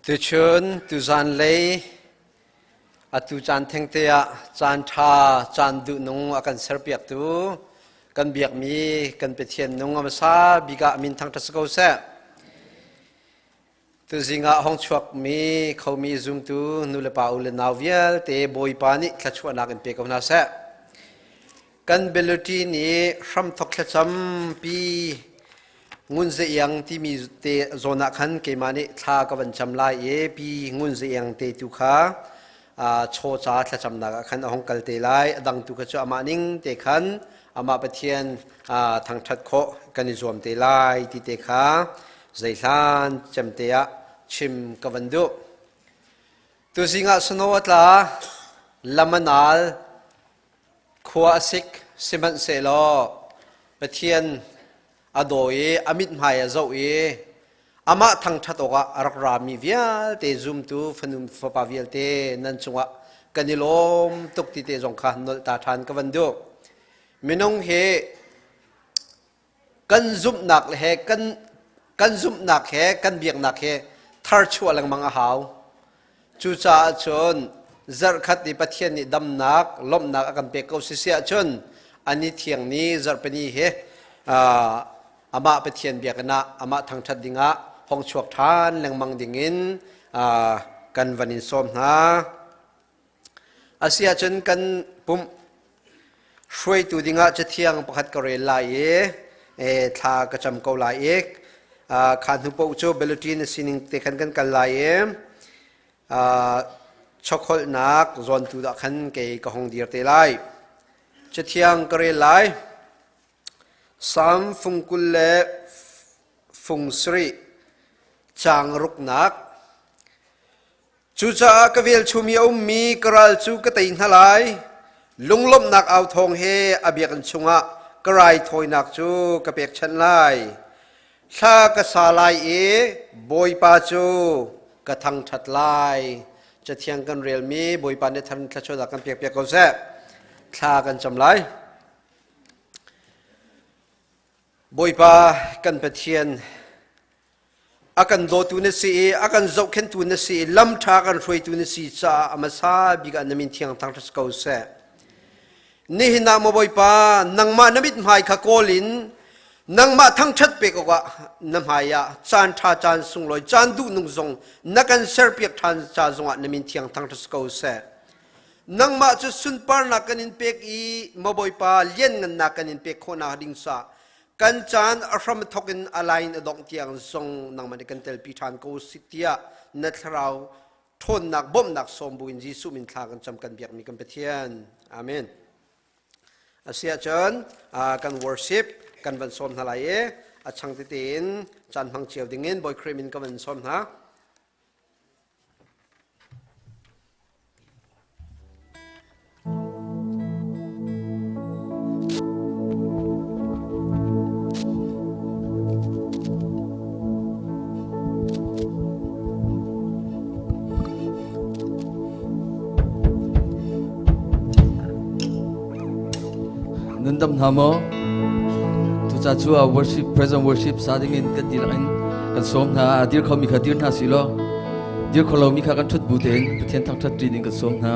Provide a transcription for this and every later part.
Tuchun tuzanlei atu caan thengte ah caan ṭha caan duhnung a kan serpiaktu kan biakmi kan Pathian nung a hmasa bik ah min thangṭhat si ko seh. Tuzing ah hong chuakmi khomi zumtu nulepa u le nau vialte Bawipa nih thluachuahnak in pe ko hna seh. Kan Belluti nih hramthok thlacam pi Ngun Ze Iang timi te zawn ah khan keimah nih thla ka van cam lai i pi Ngun Ze Iang te tu kha chaw ca thlacamnak ah khan a hong kal te lai. A dang tu kha cu amah ning te khan amah Pathian thangṭhat khawh kan i zuam te lai ti te kha zeihlan cem te ah chim ka van duh. Tuzing ah snow a tla, lam a nal, Khua a sik, sihmanhsehlaw Pathian a daw i a mithmai a zoh i amah thangṭhat awkah a rak rami vialte zumtu fanu fapa vialte nan cungah kan i lawm tuk ti te zong kha nolh ta ṭhan ka van duh. Minung hi kan zumhnak he kan zumhnak he kan biaknak he tharchuah lengmang a hau. Cucaah cun zarhkhat i Pathian nih damnak, lawmhnak a kan pek ko sisi ahcun ani thiang ni zarhpini hi amah Pathian biakinn ah amah thangṭhat dingah hong chuak ṭhan lengmang dingin kan van in sawm hna. Asiahcun kan pumh hruaitu dingah cathiang pakhat ka rel lai i thla ka cam ko lai i kha hnu paoh cu bulletin a sining te khan kan kal lai i chokholhnak zawntu dah khan kei ka hong dir te lai. Cathiang ka rel lai. Salm fung 20 le fung sarih caang ruknak. Cucaah ka velchum i a ummi ka ral cu ka tei hna lai. Lunglawmhnak au thawng he a biakinn chungah ka raithawinak cu ka pekchanh lai. Thla ka sa lai i Bawipa cu ka thangṭhat lai. Cathiang kan relmi Bawipa nih than thluachuahnak kan pekpiak ko seh. Thla kan cam lai. Bawipa kan Pathian, A kan dawtu na si i a kan zohkhenhtu na si i lam ṭha kan hruaitu na si caah a hmasa bik ah na min thiang thangṭhat ko seh. Nihin ah maw Bawipa, nangmah na mithmai kha kawl in nangmah thangṭhat pek awkah na hmai ah caan ṭha caan sunglawi caan duhnung zong na kan serpiak ṭhan ca zongah na min thiang thangṭhat ko seh. Nangmah cu sunparnak kan in pek i maw Bawipa lianngannak kan in pek khawhnak ding caah Kan caan a hram thawk in a lain a dongh tiang zong nangmah nih kan telpi ṭhan ko si tiah na thlarau ṭhawnnak bawmhnak sawm buin Jesuh min thla kan cam kan biakmi kan Pathian. Amen. Asiahcun kan worship kan van sawm hna lai i a chang tete in caan hmang cio dingin Bawi Khrih min ka van sawm hna. Nundam hna maw? Tuca cu a worship present worship sa ding in kan dihlak in kan sawm hna a dir khomi kha dir hna si law dir kho lomi kha kan ṭhut bu tein Pathian thangṭhat ṭi ding kan sawm hna.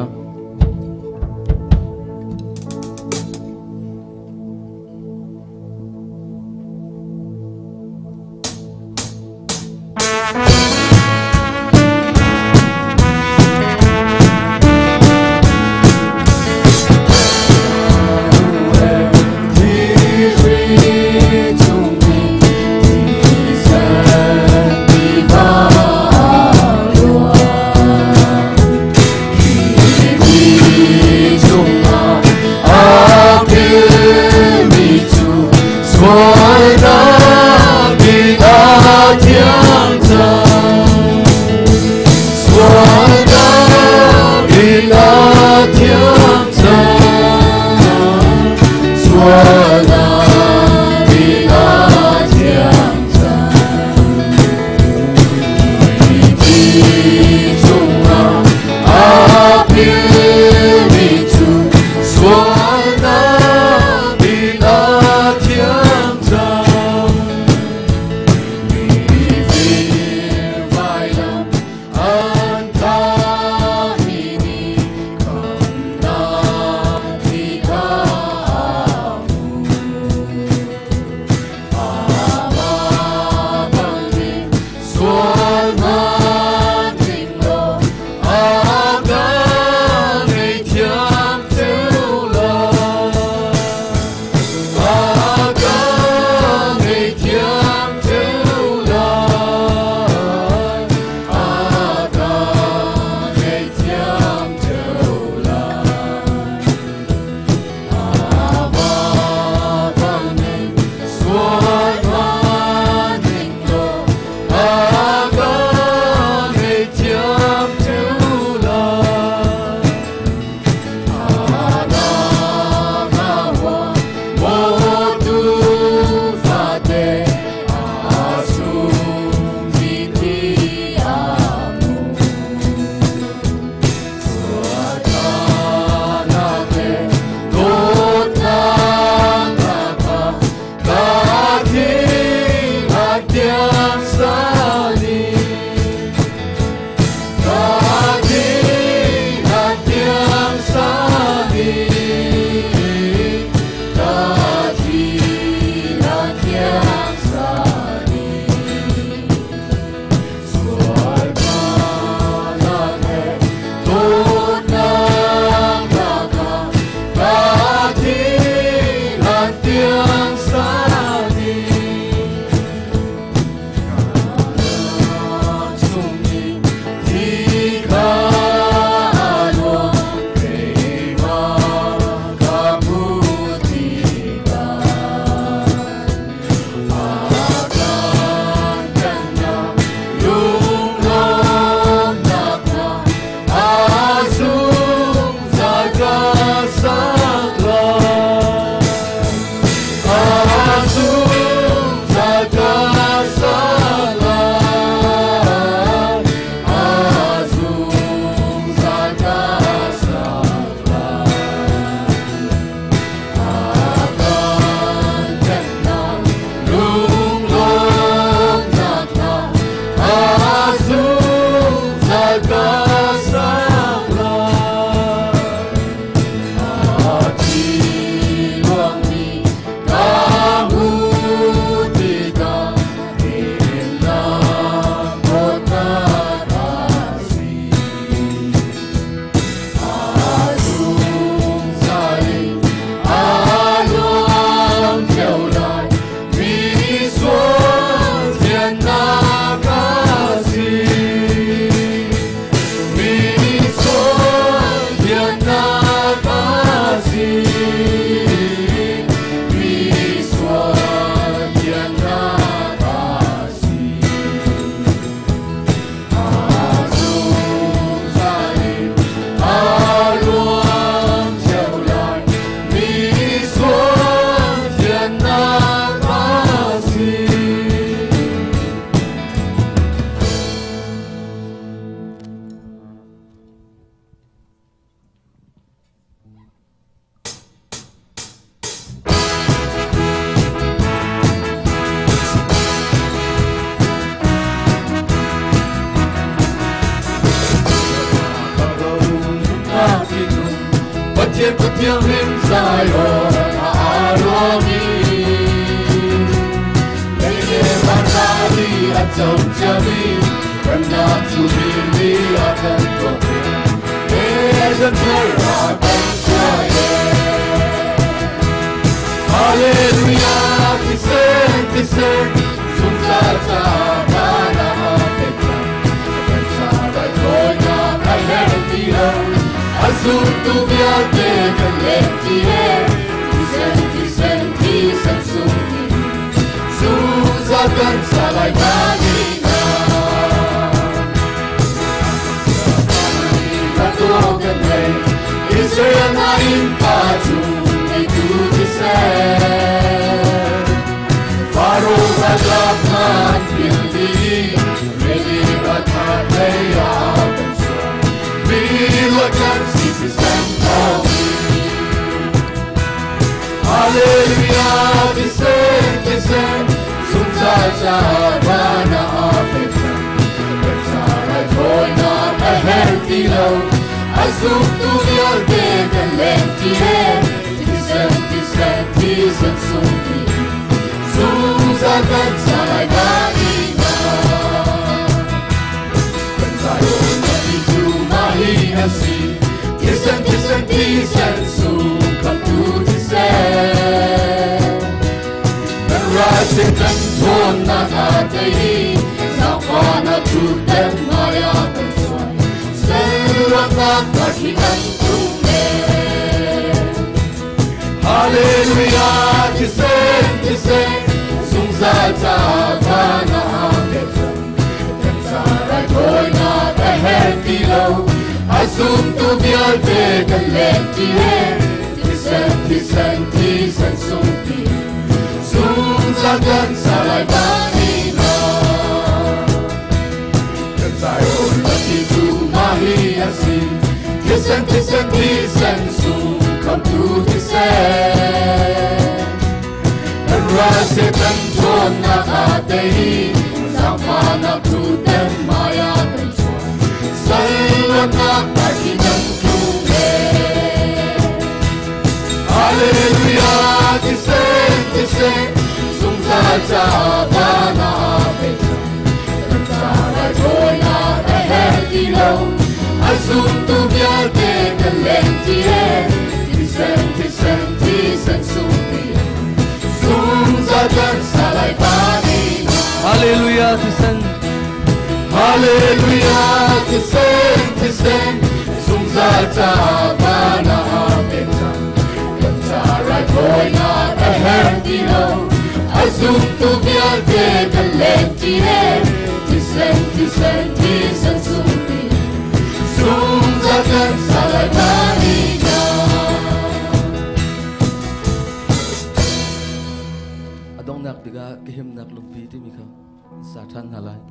Zion a aruami Lei le van rali a co ciami Remnak cu mi ni a kan tuahpiak Eden thar a kan suai Hallelujah thisen thisen zungzal ca van ah pek cang kan ca raithawinak a herh ti lo a zumtu vialte kan leng ti e thisen thisen thisen sung ti zungzal kan sa lai ta ni na Israel na in pa cu ngeitu thisen Faro ralkap hna an pil dih rili ralkap lei ah kan sual mi luat kan si thisen thawngin Hallelujah thisen thisen zungzal ca van ah pek cang kan ca raithawinak a herh ti lo a zumtu vialte kan leng ti he thisen thisen thisen sung ti zungzal kan sa lai ta na kan Zion ti cu mah hi a si thisen thisen thisen sung khamtu thisen kan ral Satan ṭhawnnak a tei i zaangfahnak ṭhutden hmaiah kan hruai Selruatnak parhi kan tum ve Hallelujah thisen thisen zungzal ca van ah pek cang kan ca raithawinak a herh ti lo a zumtu vialte kan leng ti he thisen thisen thisen sung ti zungzal kan sa lai ta ni na kan Zion ti cu mah hi a si thisen thisen thisen sung khamtu thisen kan ral Satan ṭhawnnak a tei zaangfahnak ṭhutden hmaiah kan chuah salluatnak parhi kan tlung ve Hallelujah thisen thisen zungzal ca van ah pek cang kan ca raithawinak a herh ti lo a zumtu vialte kan leng ti he thisen thisen thisen sung ti zungzal kan sa lai pa ni Hallelujah thisen Hallelujah thisen thisen zungzal ca van ah pek cang kan ca raithawinak a herh ti lo a zumtu vialte kan leng ti he thisen thisen thisen sung ti zungzal kan sa lai ta ni na A donghnak bik ah ka himnak lungpi timi kha sa ṭhan hna lai.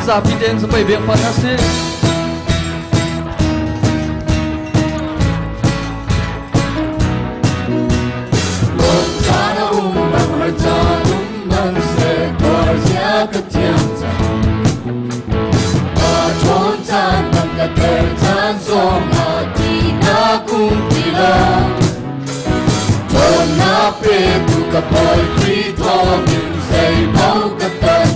Zapi tein sampai biak pa hna sih. Caan a um bang har caan um man seh tuar zia ka thiam cang Ka ṭhawn caan bang ka ter caan zong ah ṭihnak um ti lo Ṭhawnnak petu ka Bawi Khrih thawngin zeipaoh ka ton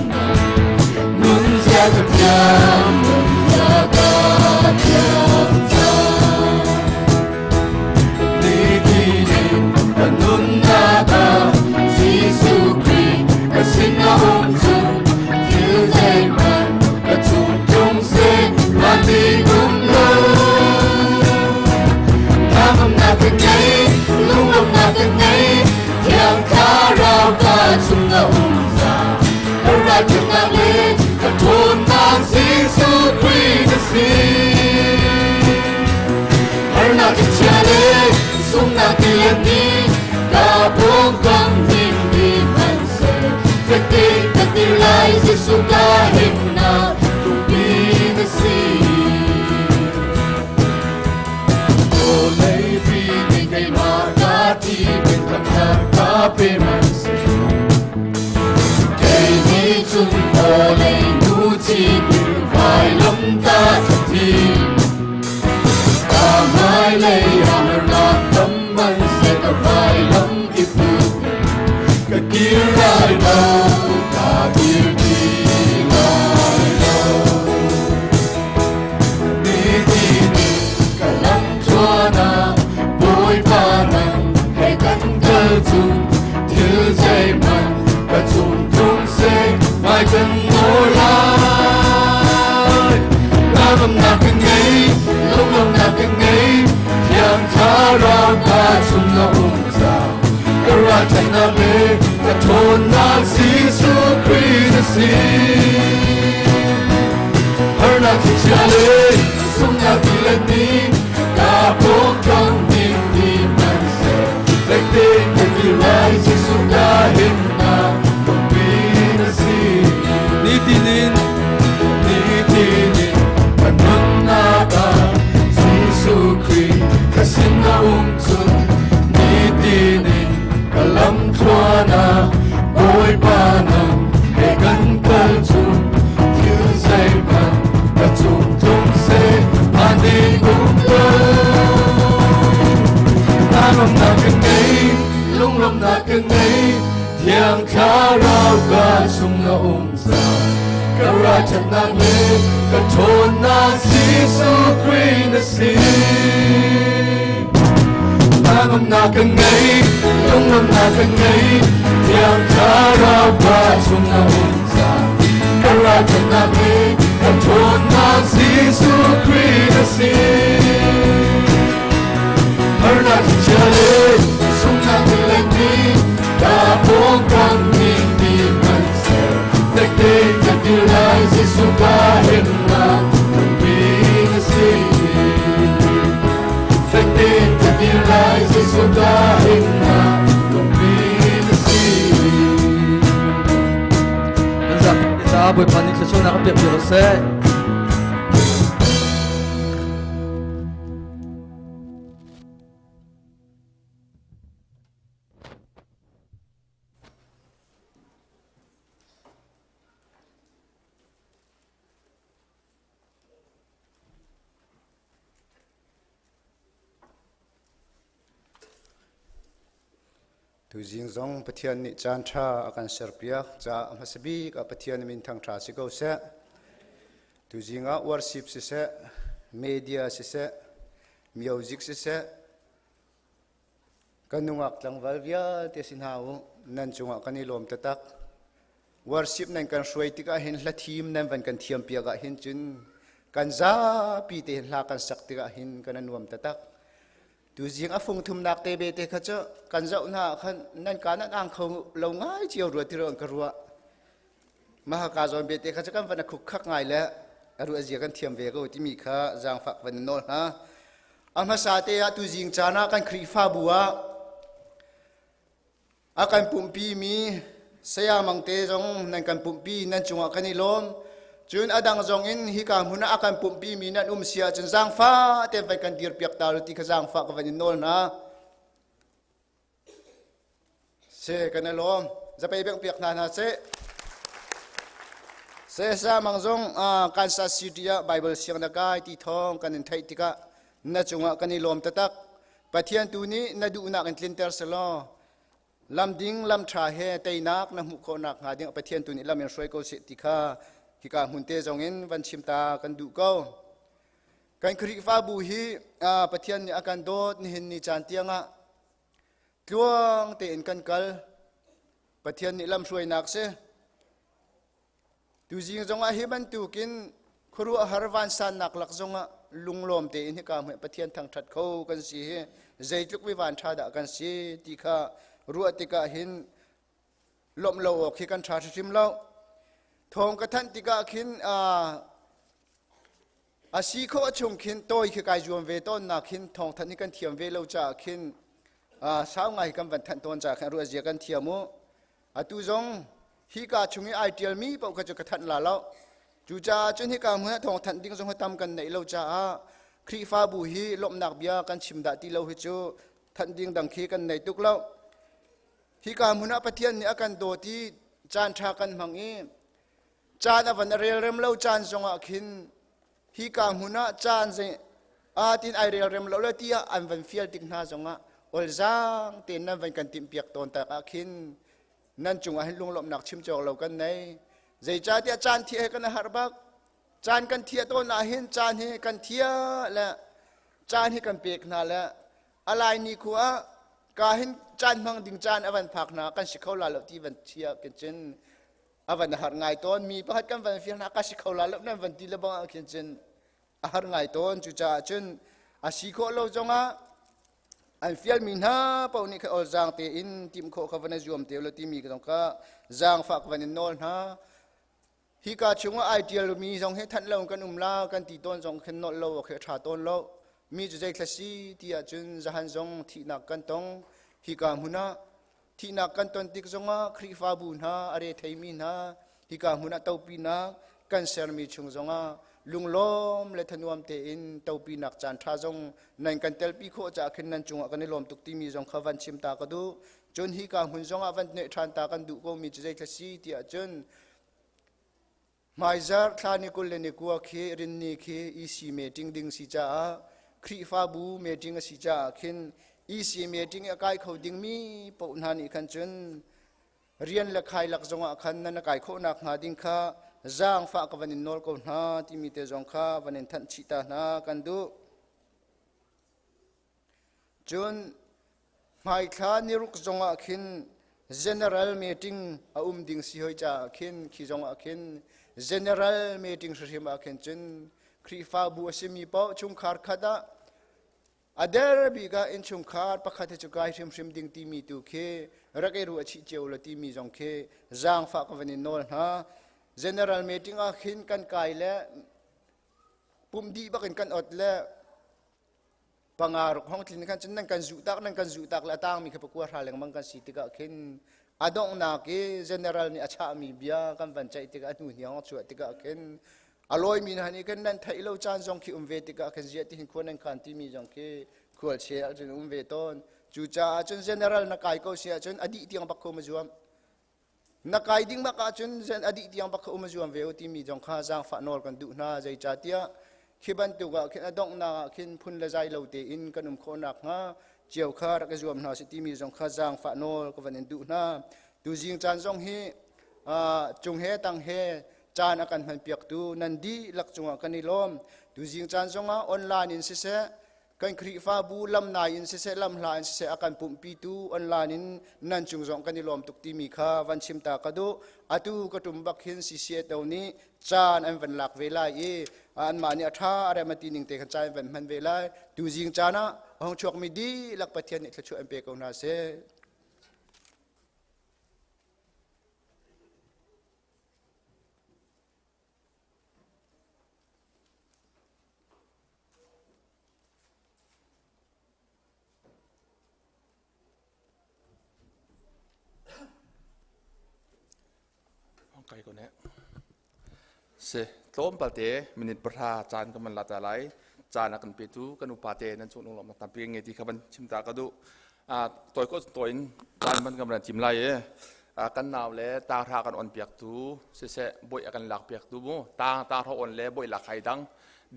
Nun zia ka thiam nun zia ka thiam cang Nitin in ka nunnak ah Jesuh Khrih ka sin a um cun thil zeihmanh ka chung tung seh van ti um lo. Thangamnak ka ngei, lunglawmhnak ka ngei, Thiang Thlarau ka chung a um za. Ka ralṭhatnak le ka ṭhawnnak Jesuh Khrih na si. Harnak ka chia le sunghnak tilet nih ka pawngkam him ni hmanhseh fek tein ka dir lai Jesuh ka himnak lungpi na si. pe man se Kei nih cun vawlei nu cin vailam ta thi Ka hmailei ah harnak tam man se ka vailam i put Ka kir lai lo ka kir ti lai lo Ni ti ni ka lam thluan ah Bawipa nang he kan kal cun thil zeihmanh ka cung tlung seh ngai kan nawl lai. Ngaramnak ka ngei, lunglawmhnak ka ngei, Thiang Thlarau ka chung na um ca. Ka ralṭhatnak le ka ṭhawnnak Jesuh Khrih na si. Harnak thlichia le sunghnak ti le ni ka pawngkam ding ni hmanhseh fek tein ka dir lai Jesuh ka himnak lungpi na si. Nitin in Nitin in ka nunnak ah Jesuh Khrih ka sin na um cun nitin in ka lam thluan ah Bawipa nang he kan kal cun thil zeihmanh ka cung tlung seh phan ding um lo. Hnangamnak ka ngei, lunglawmhnak ka ngei, Thiang Thlarau ka chung na um cang. Ka ralṭhatnak le ka ṭhawnnak Jesuh Khrih na si. Hnangamnak ka ngei, lunglawmhnak ka ngei, Thiang Thlarau ka chung na um cang. Ka ralṭhatnak le ka ṭhawnnak Jesuh Khrih na si. Harnak chia le sunghnak le ni ka pawngkam ning ni hmanhseh fekte ka dir lai Jesuh ka himnak lungpi na si. Fekte ka dir lai Jesuh ka himnak lungpi na si. Kan zapi caah Bawipa nih thluachuahnak a pek cio seh. Tuzing zong Pathian nih caan ṭha a kan serpiak caah a hmasa bik ah Pathian min thangṭha si ko seh. Tuzing ah worship siseh, media siseh, music siseh, kan nungak tlangval vialte si hna u, nan cungah kan i lawm taktak. Worship nan kan hruai tikah hin hla thim nan van kan thiam piak ah hin cun kan zapi te hin hla kan sak tikah hin kan nuam taktak. Tuzing a fung thumnak te be te kha cu kan zoh hna khan nan ka nan ang kho lo ngai cio rua ti an ka ruah. Mahaka zawn be te kha cu kan van a khuk khak ngai le a ruah zia kan thiam ve ko timi kha zaangfak van nawl hna. A hmasa te ah tuzing caan ah kan Khrihfabu ah A kan pumhpimi saya Mangte zong nan kan pumhpi nan cungah kan i lawm. Cun a dang zong in hika hmun ah a kan pumhpimi nan um si ahcun zaangfah tein van kan dirpiak ta u ti kha zaangfah ka van in nawl hna. Se kan i lawm. Zapei bengh piak hna hna seh. Saya Mang zong Kansas City ah Bible siang na kai ti thawng kan in theih tikah na cungah kan i lawm taktak. Pathian tu nih na duhnak in tlinter selaw lam ding lam ṭha he teinak na hmuh khawhnak hnga ding Pathian tu nih lam in hruai ko seh ti kha hika hmun te zong in van chim ta kan duh ko. Kan Khrihfabu hi Pathian nih a kan dawt nihin ni caan tiangah tluang tein kan kal. Pathian nih lam hruainak si. Tuzing zongah hi bantukin khuaruahhar vansannak lak zongah lunglawm tein hika hmuh Pathian thangṭhat kho kan si hi zeitluk mi van ṭha dah kan si ti kha ruah tikah hin lawmh lo awk hi kan ṭha hrimhrim lo. Thawng ka thanh tikah khin a si khawh chung khin tawi khi kai zuam ve tawnnak khin thawngthanh hi kan thiam ve lo caah khin sau ngai kan van thanh tawn caah khin ruah zia kan thiam u. Atu zong hika chung i ai ṭialmi paoh kha cu ka thanh la lo. Cucaah cun hika hmun ah thawng thanh ding zong tam kan neih lo caah Khrihfabu hi lawmhnak bia kan chim dah ti lo hi cu thanh ding dang khi kan nei tuk lo. Hika hmun ah Pathian nih a kan dawt i caan ṭha kan hmang i caan a van a relrem lo caan zongah khin hika hmun ah caan zei a tin ai relrem lo le tiah an van fial tik hna zongah olzaang tein nan van kan timhpiak tawn tak ah khin nan cungah hin lunglawmhnak chim cawk lo kan nei. Zeicahtiah caan thiah he kan har bak. Caan kan thiah tawn ah hin caan hi kan thiah le caan hi kan pek hna le a lai ni khu ah ka hin caan hmang ding caan a van phak hna kan si kho la lo ti van chia kin cun a van har ngai tawn. Mi pakhat kan van fial hna, ka si kho la lo nan van ti le bang ah khin cun a har ngai tawn. Cucaah cun a si khawh lo zongah an fialmi hna paoh nih kha olzaang tein timh khawh kha van i zuam te lo timi zong kha zaangfah ka van in nawl hna. Hika chungah ai ṭialmi zong hi thanh lo kan um la kan ti tawn zong khin nolh lo awk hi a ṭha tawn lo. Mi cu zeithla si ti ahcun zahan zong thihnak kan tong. Hika hmun ah thihnak kan ton tik zongah Khrihfabu hna a re theimi hna hika hmun ah topinak kan sermi chung zongah lunglawm le thanuam tein topinak caan ṭha zong nan kan telpi khawh caah khin nan cungah kan i lawm tuk timi zong kha van chim ta ka duh. Cun hika hmun zongah van neh ṭhan ta kan duh komi cu zeithla si ti ahcun hmaizarh thla ni 29 khi rinni khi EC meeting ding si caah, Khrihfabu meeting a si caah khin EC meeting a kai kho dingmi paoh hna nih khan cun rian le khai lak zongah khan nan kai khawhnak hnga ding kha zaangfah ka van in nawl ko hna timi te zong kha van in thanh chih ta hna kan duh. Cun hmaithla niruk zongah khin general meeting a um ding si hoi caah khin khi zongah khin general meeting hrimhrim ah khin cun Khrihfabu a simi paoh chungkhar khat ah a der bik ah innchungkhar pakhat hi cu kai hrimhrim ding timi tu khi rak i ruah chih cio la timi zong khi zaangfah ka van in nawl hna. General meeting ah khin kan kai le pum dih bak in kan ot le panga ruk hong tlin khan cun nan kan zuh tak, nan kan zuh tak le a tangmi kha pakua hra lengmang kan si tikah khin a donghnak i general nih a chahmi bia kan van ceih tikah, a hnu hniang chuah tikah khin a lawimi hna nih khin nan theih lo caan zong khi um ve tikah khin ziah ti hin khua nan khan timi zong khi khual che ahcun um ve tawn. Cucaah cun general na kai ko si ahcun a dih tiang bak kho ma zuam na kai ding bak ahcun zen a dih tiang bak kha um a zuam ve u timi zong kha zaangfah nawl kan duh hna. Zeicahtiah khi bantuk ah khin a donghnak ah khin phun le zai lo tein kan um khawh nakhnga cio kha rak i zuam hna si timi zong kha zaangfah nawl ka van in duh hna. Tuzing caan zong hi cung he tang he caan a kan hman piaktu nan dihlak cungah kan i lawm. Tuzing caan zongah online in siseh, kan Khrihfabu lamnai in siseh, lamhla in siseh a kan pumhpitu online in nan cung zong kan i lawm tuk timi kha van chim ta ka duh. Atu ka tum bak hin CCSO nih caan an van lak ve lai i anmah nih a ṭha a rem a ti ning te khan caan an van hman ve lai. Tuzing caan ah a hung chuakmi dihlak Pathian nih thluachuah an pe ko hna seh. Kai ko ne. Se tlawmpal te minute 10 caan kan man la ta lai. Caan a kan petu kan upa te nan chung lawm tampi nge ti kha ban chim ta ka du. A toi ko toi in caan ban kam ran chim lai e. Kan nau le tang hra kan on piak tu siseh boi a kan lak piak tu mu tang tang hra on le boi lak hai dang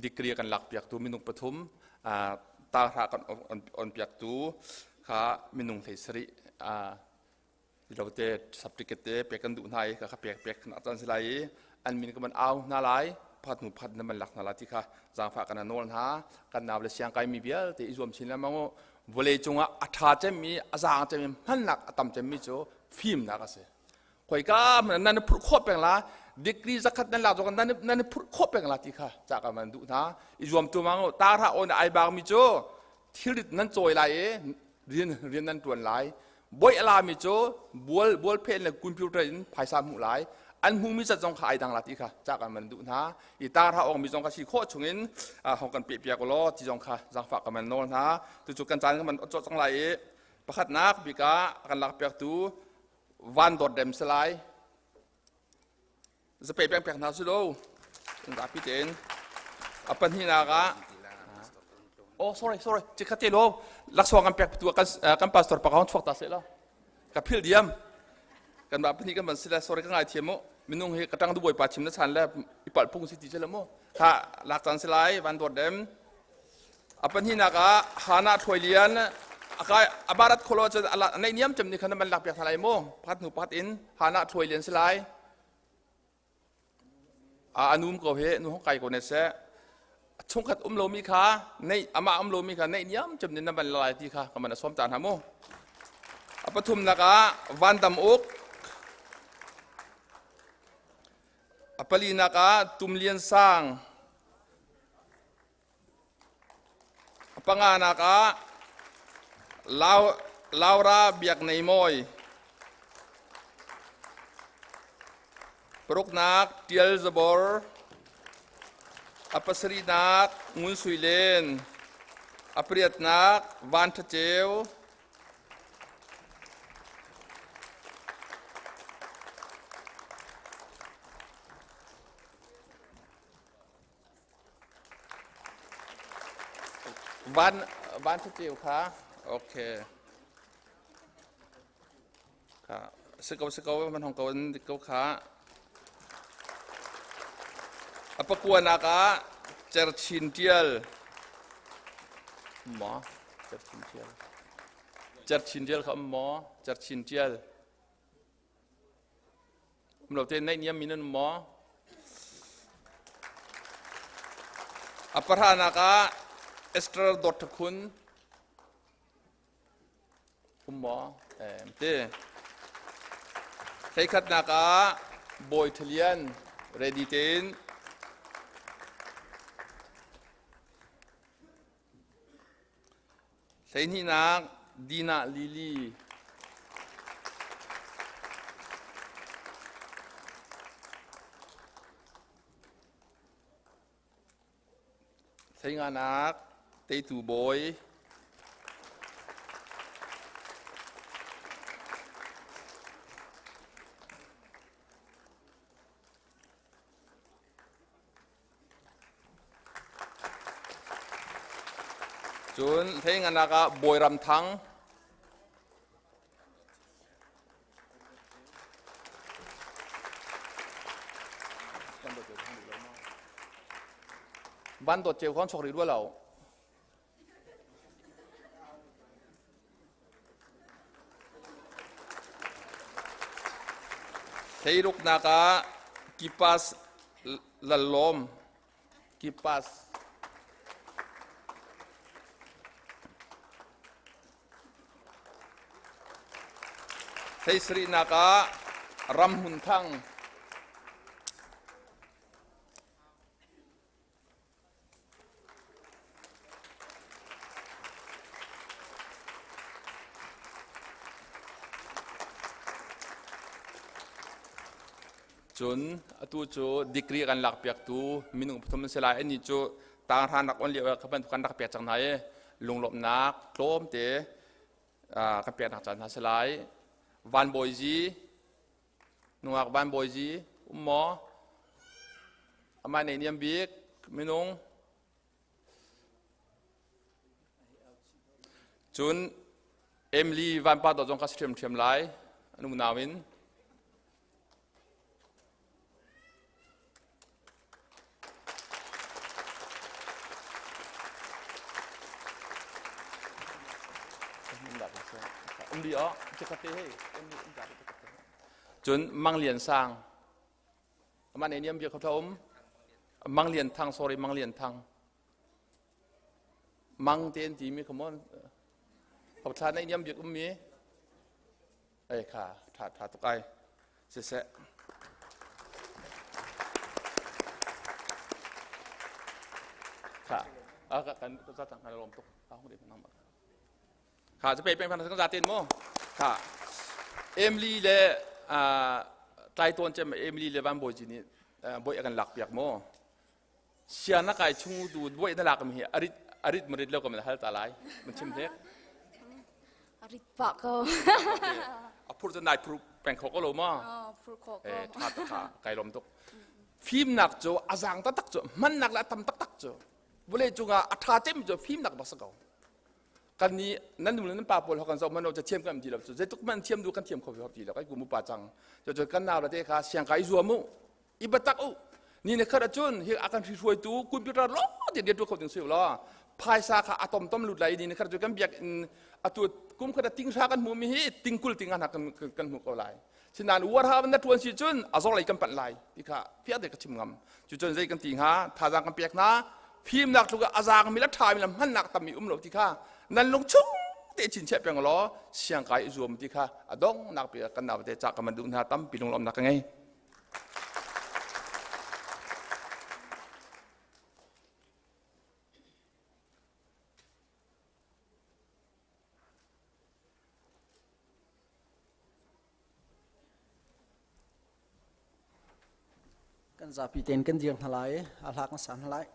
degree kan lak piak tu minung pathum, tang hra kan on piak tu kha minung 17 lo te certificate te pek kan duh hna i kha pek pek na chan si lai i an min ka man au hna lai, phat nu phat na man lak hna la ti kha zaangfah kan nawl hna. Kan nau le siang kai mi vialte i zuam chin lengmang u. Vawlei cungah a ṭha cemmi, a zaang cemmi, hmannak a tam cemmi cu fimnak a si. Khoika nan i phurh khawh peng la, degree 100 nan lak zong nan nan i phurh khawh peng la ti kha ca ka man duh hna. I zuam tu mang u. Tar ha on ai bang mi cu thilrit nan cawi lai i rian rian nan ṭuan lai. Boi a lami cu bual bual phen le computer in phaisa hmuh lai. An hmumi zat zong kha ai dang la ti kha ca kan man duh hna. I tar ha ong mi zong kha si khawh chungin hong kan pe piak law ti zong kha zangfah ka man nawl hna. Tucu kan caan kan man cawh cang lai i pakhatnak bik ah kan lak piaktu van dawt rem si lai. Zape pek pek hna su lo zapi tein. A pahnihnak ah, oh, sorry, sorry, cikhat te lo laksawng kan pek tu kan pastor pakha hong chuak ta se lo. Ka phil diam. Kan mah pahnih kan ban si le sorry ka ngai thiam mu. Minung hi ka tang du bawipa chim na chan le i palh phung si ti che le mu. Kha lak caan si lai van dawt dem. A pahnihnak ah Hana Thluai Lian akai abarat kholo cun nei niam cem ni khan man lak piak hna lai mu. Pakhat hnu pakhat in Hana Thluai Lian si lai. A anum ko he nu hong kai ko ne seh. Chungkhat um lomi kha nei amah um lomi kha nei niam cem ni na van lai ti kha ka man a som ta hna mu. A pathumnak ah Van Dam Uk A palinak ah Tum Lian Sang A panganak ah Laura Biak Nei Mawi. Paruknak Tial Zabor. A pasarihnak Ngun Sui Len. A pariatnak Van Tha Ceu. Van van ceu kha okay kha si ko si ko man hong ko in dik ko kha a pakuanak ah cerchin tial maw cerchin tial cerchin tial kha um maw cerchin tial Um lo te naih niam mi nan um maw? A pahranak ah Esther dawt khun um maw? Em te. Hleikhatnak ah Bawi Thalian ready tein Hleihnihnak Dinah Lili. Hleinganak Teitu Bawi. Cun hleinganak ah Bawi Ram Thang. Van dawt ceu kong chok rih rua lo. Hleiruknak ah Kipas Lallawm Kipas Hleisarihnak ah Ramhmun Thang. Cun atu cu degree kan lakpiaktu minung pathum an si lai. Annih cu tanghra nak on lio ah kha bantuk kan rak pek cang hna i lunglawmhnak tlawmte kan peknak caan hna si lai. Van Bawi Zi Nungak Van Bawi Zi um maw? Amah nih niam bik minung. Cun Emily Van Pa dawt zong kha si ṭhiamṭhiam lai an unau in. Um li oh, Cun Mang Lian Sang. Amah nih niam bia kho um. Mang Lian Thang, sorry, Mang Lian Thang. Mang te an ti mi come on. Hau thla nei niam bik um mi. Ei kha tha tha tuk ai. Siseh. Kha. A ka kan ka tang kan lom tuk. A hung ri nang Kha cu pe peng phan kan zaten mu. Kha. Emily le tlai tawn cem Emily le Van Bawi ji nih boi a kan lak piak mu. Sia na kai chung tu boi na lak mi hi arit arit marit lo ka man hal ta lai. Man chim hlek. Arit pah ko. A phur cu nai phur peng kho ko lo ma? Phur kho ko. Eh tha tha kai lom tuk. Fimnak cu a zang taktak cu hmannak le a tam taktak cu vawlei cungah a tha cem cu fimnak bak si ko. Kan nih nan nu le nan pa pawl ho kan zoh hmanh ca thiam kan ti lo cu zeitluk man thiam du kan thiam kho ve ti lo kai kum upa cang. Cu kan nau le te kha siang kai zuam u i batak u ni ne khat ahcun hi a kan hruaitu computer lo te dia tu kho ding si lo phaisa kha a tom tom lut lai ni ne khat cu kan biak in atu kum khat ting hra kan hmu mi hi tingkul ting hna kan kan hmu ko lai sinan war ha na tuan si cun a zor lei kan panh lai ti kha fiak te ka chim ngam cu cun zei kan ti hnga thazang kan pek hna fimnak tluk a zaang mi la tha mi la hmannak tam mi um lo ti kha nan lung chung te chin che peng law siang kai i zuam ti kha a dong nak pi kan nau te cha ka man duh hna tampi lunglawmnak ka ngei. Kan zapi tein kan dir hna lai, a hla kan sa hna lai.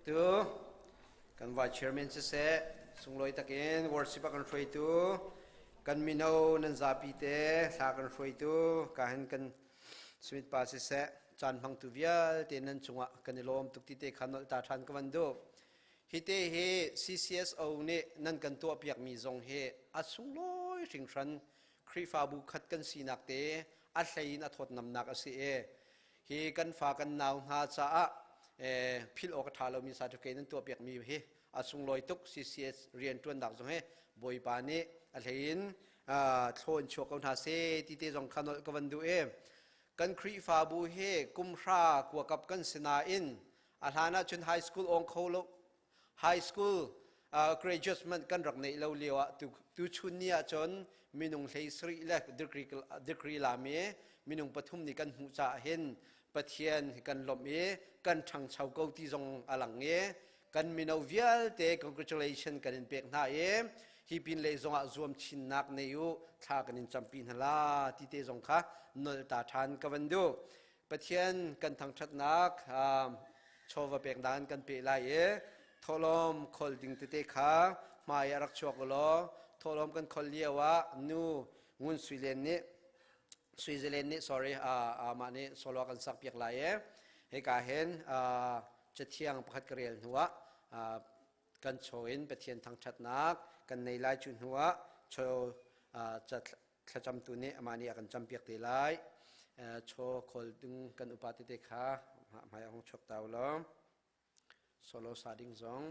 Tu kan vice chairman siseh sunglawi takin worship a kan hruaitu kan mino nan zapi te thla kan hruaitu ka hin kan Smith pa siseh caan hmangtu vialte nan cungah kan i lawm tuk ti te kha nolh ta ṭhan ka van duh. Hi te hi CCSO nih nan kan tuahpiakmi zong hi a sunglawi hringhran. Khrihfabu khat kan sinak te a hlei in a thawtnamnak a si i hi kan fa kan nau hna caah philh awk a ṭha lomi certificate nan tuahpiakmi hi a sunglawi tuk. CCS rianṭuannak zong hi Bawipa nih a hlei in thlaw in chuak ko hna seh ti te zong kha nolh ka van duh i kan Khrihfabu hi kum hra kuakap kan si nain a hlan ah cun high school awng kho lo, high school graduate kan rak neih lo lio ah tu chun ni ah cun minung 17 le degree lami minung pathum nih kan hmuh caah hin Pathian kan lawmh i kan ṭhangcho ko ti zong a lang i kan mino vialte congratulation kan in pek hna i hi pin lei zongah zuam chinnak nei u, thla kan in campi hna la ti te zong kha nol ta ṭhan ka van duh. Pathian kan thangṭhatnak chawva pek dan kan pe lai i thawhlawm khol ding tete kha hmai a rak chuak u law thawhlawm kan khol lio ah nu Ngun Sui Len nih, Sui Zelen nih, sorry, amah nih solo kan sak piak lai i hika hin cathiang pakhat ka rel hnu ah kan chaw in Pathian thangṭhatnak kan nei lai. Cu hnu ah chaw thlacamtu nih amah nih a kan campiak te lai. Chaw khawl ding kan upa tete kha hmai a hung chuak ta u law solo sa ding zong.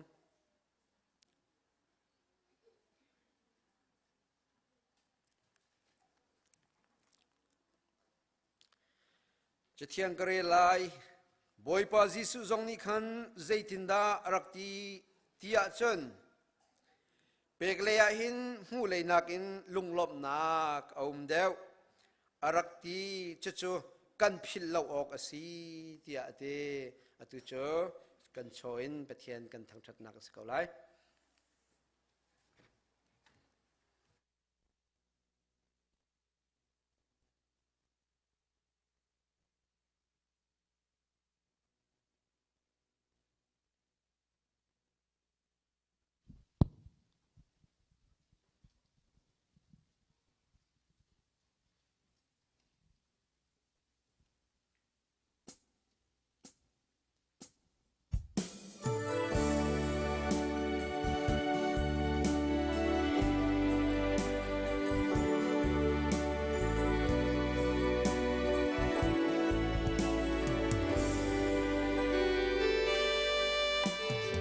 Cathiang ka rel lai. Bawipa Jesuh zong nih khan zeitindah a rak ti ti ahcun, pek lei ah hin hmuh lei nakin lunglawmhnak a um deuh a rak ti. Cucu kan philh lo awk a si tiah a ti. Atu cu kan chaw in Pathian kan thangṭhatnak a si ko lai.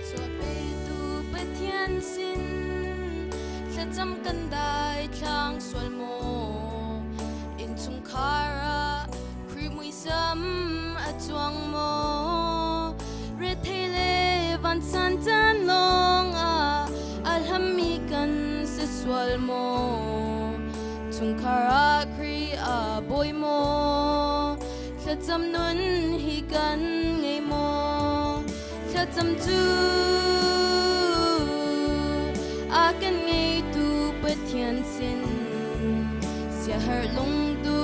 Thluachuah petu Pathian sin thlacam kan dai thlang sual maw? Innchungkhar ah Khrih muisam a cuang maw? Rethei le vansan caan lawng ah a hlammi kan si sual maw? Chungkhar ah Khrih a bawi maw? Thlacam nun hi kan ngei maw? Thlacam cu a kan ngeitu Pathian sin siaherh lungtu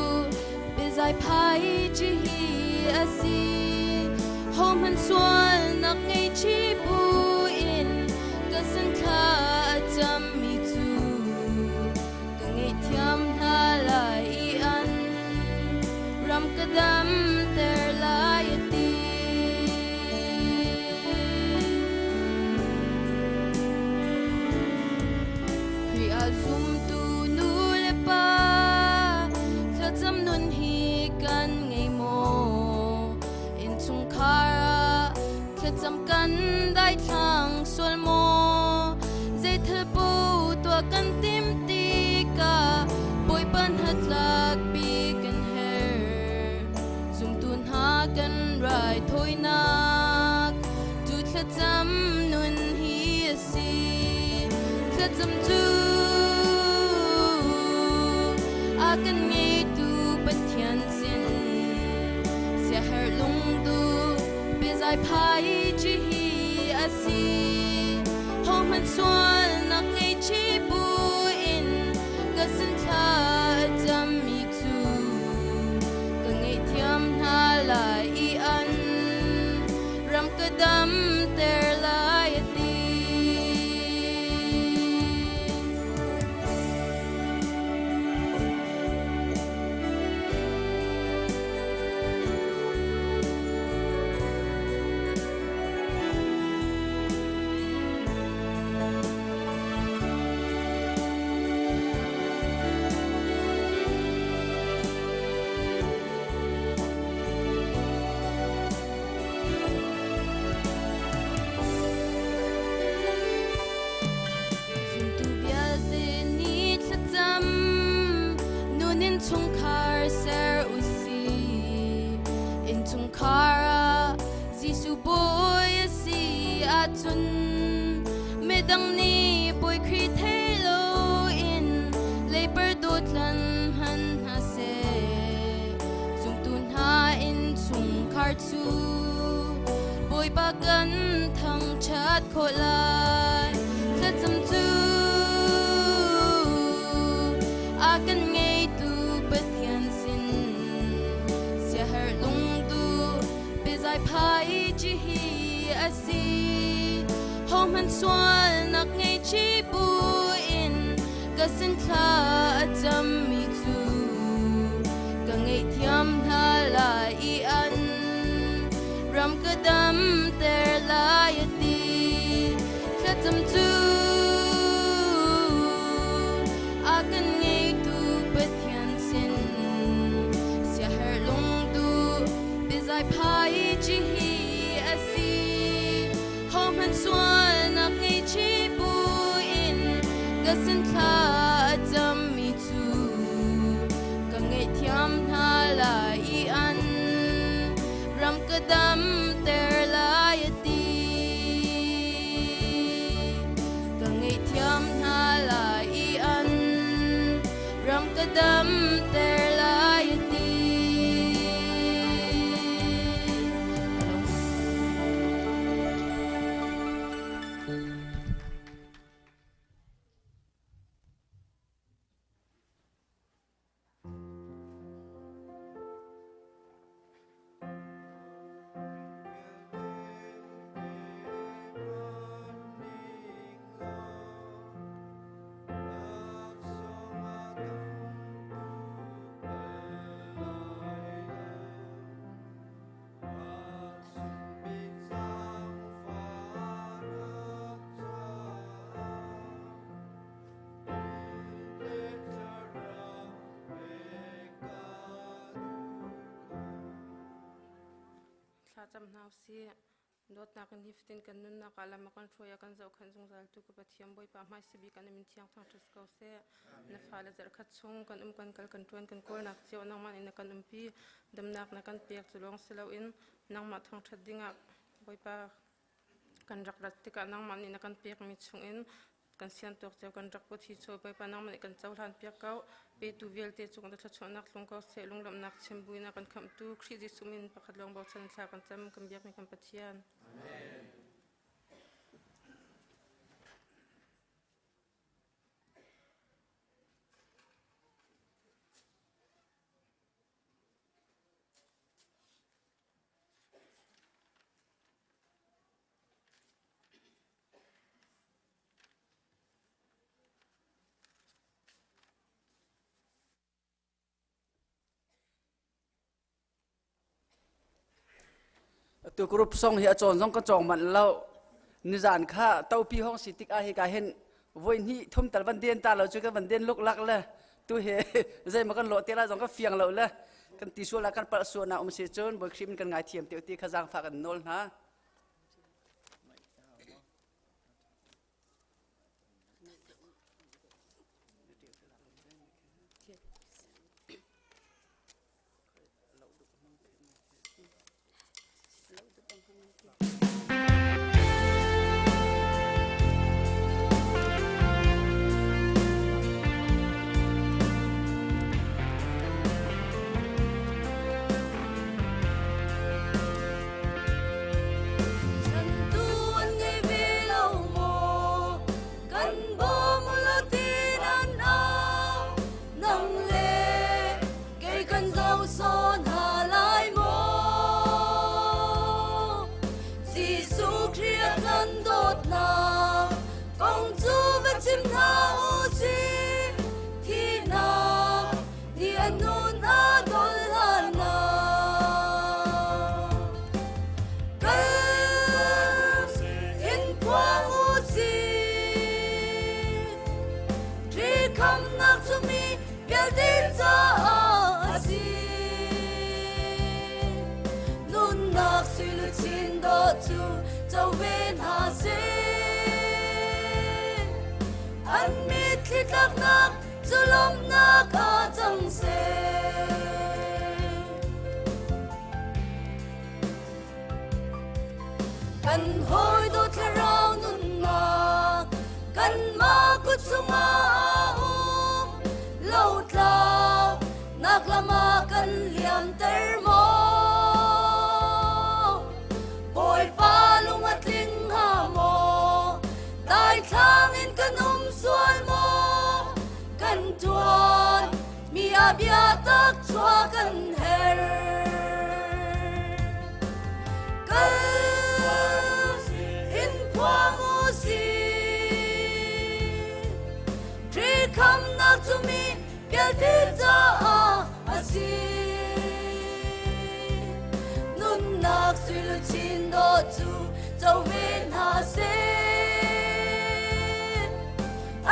biazai phai ci hi a si. Hohmanh sualnak ngei chi bu in ka sin thla a cammi cu ka ngaihthiam hna lai i an ram ka damter lai a ti. Khrih ah zumtu nu le pa thlacam nun hi kan ngei maw? Innchungkhar ah thlacam kan daithlang sual maw? Zeithil paoh tuah kan tim tikah Bawipa hnatlakpi kan herh. Zumtu hna kan raithawinak cu thlacam nun hi a si. Thlacam cu a kan ngeitu Pathian sin siaherh lungtu biazai phai ci hi a si. Hohmanh sualnak ngei chi bu in ka sin thla a cammi cu ka ngaihthiam hna lai i an ram ka damter lai a ti. Innchungkhar ser usih. Innchungkhar ah Jesuh bawi a si ahcun midang nih Bawi Khrih thei loin leiper dawtlan hman hna seh. Zumtu hna innchungkhar cu Bawipa kan thangṭhat khawh lai. Thlacam cu a kan ngeitu Pathian sin siaherh lungtu biazai phai ci hi a si. Hohmanh sualnak ngei ci buin ka sin thla a cammi cu ka ngaihthiam hna lai i an ram ka damter lai a ti. Thlacam cu a kan ngeitu Pathian sin siaherh lungtu biazai phai ci hi a si. Hohmanh sualnak ngei chi buin ka sin thla a cammi cu ka ngaihthiam hna lai i an ram ka damter lai a ti. Ka ngaihthiam hna lai i an ram ka damter lai a ti. Thlacam hna usih. Dawtnak in hi fatin kan nunnak ah lam a kan hruai a kan zohkhenh zungzal tu ka Pathian Bawipa hmaisa bik an min thiang thangṭhat ko seh. Na fale zarhkhat chung kan um kan kal kan ṭuan kan kawlnak cio nangmah nih na kan umpi damnak na kan pek cu lawng si loin nangmah thangṭhat dingah Bawipa kan rak rat tikah nangmah nih na kan pekmi chungin kan sian tawk cio kan rak put hi chaw Bawipa nangmah nih kan cohlan piak ko. Petu vialte cung na thluachuahnak tlung ko seh. Lunglawmhnak chim buin a kan khamhtu Khrih Jesuh min pakhat lawng bochan thla kan cam kan biakmi kan Pathian. Amen. Tu group song hi a cawn zong ka cawng manh lo. Nizan kha topi hong si tik ah hi ka hin voi hnih thum tal van den ta lo cu ka van den luk lak le tu he zei ma kan lo te la zong ka fiang lo le kan ti sual kan palh sual na um si cun boi khrim kan ngai thiam te ti kha zaangfa kan nawl hna. Chantu an ngei ve lo maw? Kan bawm lo ti nan au. Nang le kei kan zoh sawn hna lai maw? Jesuh Khrih a kan dawtnak kong cu va chim hna u sih. Thihnak nih a nun a dol hlannak. Kal in phuang u sih. Ri khamnak cu mi vialte caah a si. Nunnak sui luchin dawh cu co ve hna seh. An mitthli tlaknak cu lawmhnak ah cang seh. Kan hawi dawt thlarau nunnak kanmah kut chungah a um. Lotlau nak lam ah kan liamter maw? Bawipa lung a tling hnga maw? Daithlang in kan um sual maw? Kan ṭuan mi ah biatak chuah kan herh. Kal in phuang u sih. Khrih khamnak cu mi vialte caah a si. Nunnak sui luchin dawh cu co ve hna seh.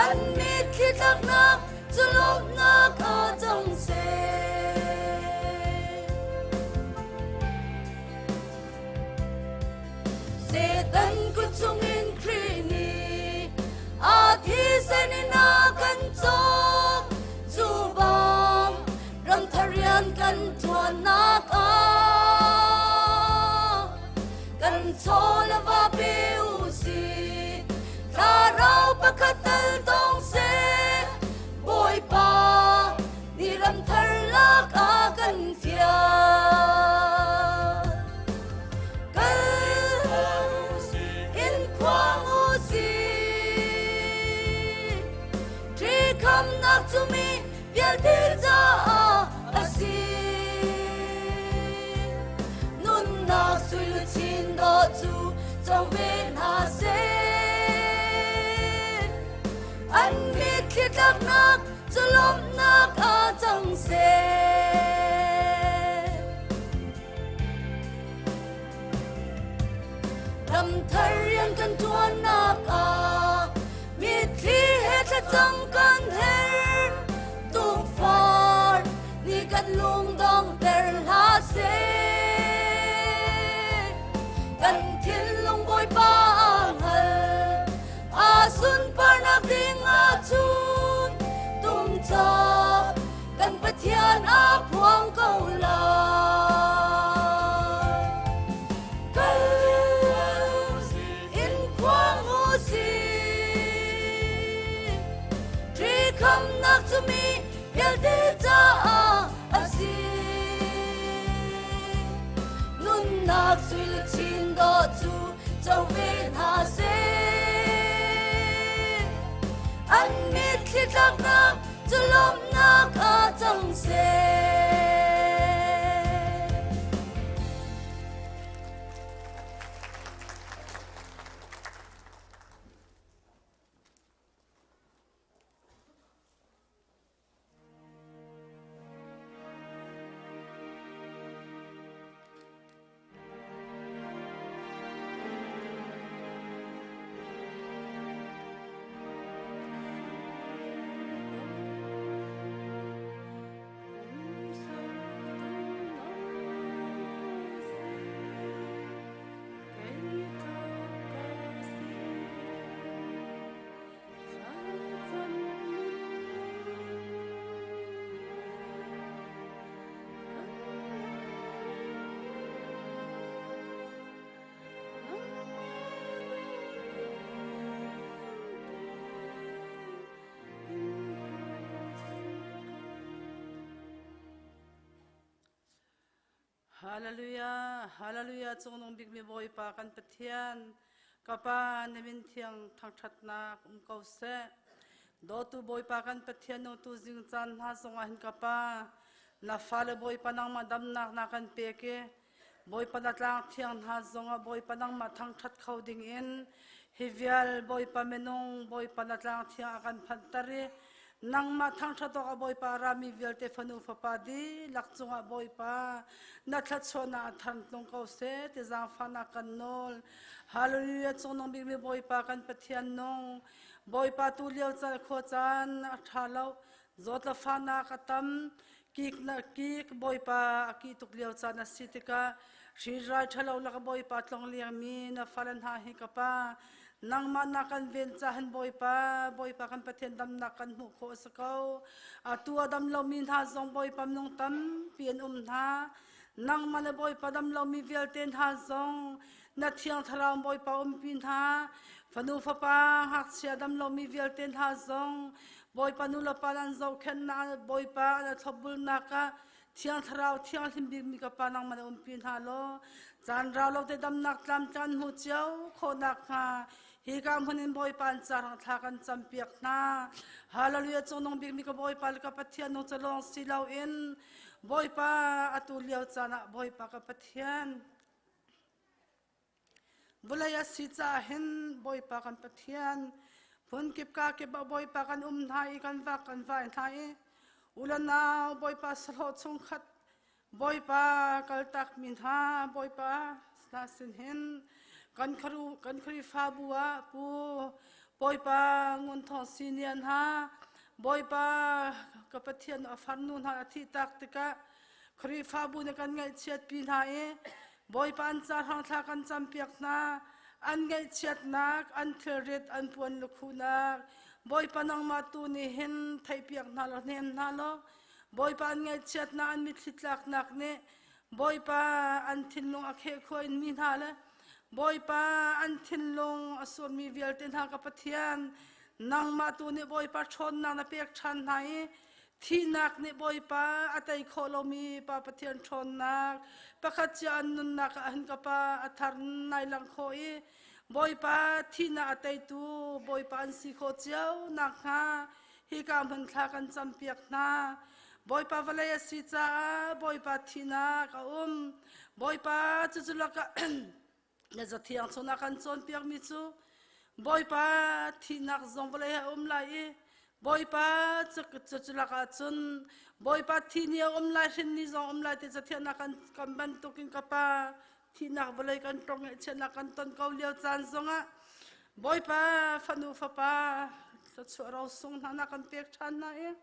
An mitthli tlaknak cu lawmhnak ah cang seh. Satan kut chungin Khrih nih a thisen in a kan cawk. Cu bang ramthar rian kan ṭuannak ah kan chaw le va pe u sih. Thlarau pakhat tal tong seh. Bawipa nih ramthar lak a kan fial. Kal in phuang u sih. Khrih khamnak cu mi vialte caah a si. Nunnak sui luchin dawh cu co ve hna seh. An mitthli tlaknak cu lawmhnak ah cang seh. Ramthar rian kan ṭuannak ah mitthli he thlacam kan herh. Tukfar nih kan lung donghter hlah seh. Kan thinlung Bawipa aa hngal. A sunparnak ding ahcun tumcap kan Pathian a phuang ko lai. Kal in phuang u sih. Khrih khamnak cu mi vialte caah a si. Nunnak sui luchin dawh cu co ve hna seh. An mitthli tlaknak cu lawmhnak ah cang seh. Hallelujah, hallelujah, cungnung bikmi Bawipa kan Pathian, ka Pa na min thiang thangṭhatnak um ko seh. Dawtu Bawipa kan Pathian no tu zing caan hna zongah hin ka Pa, na fale Bawipa nangmah damnak na kan pek i Bawipa na tlang thiang hna zongah Bawipa nangmah thangṭhat kho ding in hi vial Bawipa minung Bawipa na tlang thiang a kan phanhter i nangmah thangṭhat awkah Bawipa a rami vialte fanu fapa dihlak cungah Bawipa na thluachuahnak a than tlung ko seh ti zaangfahnak kan nawl. Hallelujah cungnung bikmi Bawipa kan Pathian nung Bawipa tu lio caan khua caan a ṭha lo zawtlafanak a tam kik na kik Bawipa a kih tuk lio caan a si tikah hrirai ṭhalo lak Bawipa tlong liangmi na fale hna hi ka pa nangmah na kan ven cahan Bawipa Bawipa kan Pathian damnak kan hmuh khawh a si ko atu a dam lomi hna zong Bawipa minung tampi an um hna. Nangmah le Bawipa dam lomi vialte hna zong na Thiang Thlarau Bawipa umpi hna. Fanu fapa ngakchia dam lomi vialte hna zong Bawipa nu le pa an zohkhenhnak Bawipa an thlopbulnak ah Thiang Thlarau thianghlim bikmi ka Pa nangmah na umpi hna law caan rau lo te damnak tlamtlan hmu cio khawhnak hnga hi ka hmun in Bawipa an carang thla kan campiak hna. Hallelujah cungnung bikmi ka Bawipa le ka Pathian nung ca lawng si loin Bawipa atu lio caan ah Bawipa ka Pathian Vawlei a si caah hin Bawipa kan Pathian, hmunkip kakip ah Bawipa kan um hna i kan vak kan vai hna i u le nau Bawipa sahlawh chungkhat Bawipa kaltakmi hna Bawipa hna sin hin kan kharu kan Khrihfabu ah pu Bawipa Ngun Thawng Senior hna Bawipa ka Pathian a farnu hna a thih tak tikah Khrihfabu nih kan ngaihchiatpi hna i Bawipa an ca hrangthla kan campiak hna. An ngaihchiatnak, an thilrit, an puan lukhuhnak Bawipa nangmah tu nih hin theihpiak hna law hnem hna law Bawipa an ngaihchiatnak, an mitthli tlaknak nih Bawipa an thinlung a kheh khua in mi hna le Bawipa an thinlung a surmi vialte hna ka Pathian nangmah tu nih Bawipa ṭhawnnak na pek ṭhan hna i Thihnak nih Bawipa a tei khawh lomi Pa Pathian ṭhawnnak pakhat cia an nunnak ah hin ka Pa a thar nai lang khawh i Bawipa thihnak a teitu Bawipa an si khawh cio nakhnga hika hmun thla kan campiak hna. Bawipa vawlei a si caah Bawipa thihnak a um. Bawipa cucu lakah na zathiang chung a kan cawnpiakmi cu Bawipa thihnak zong vawlei a um lai i Bawipa cu lakah cun Bawipa thi ni a um lai hrin ni zong um lai ti zathiahnak kan kan bantukin ka pa thihnak vawlei kan tong ngaihchiatnak kan ton ko lio caan zongah Bawipa fanu fapa thluachuah ro sung hna na kan pek ṭhan hna i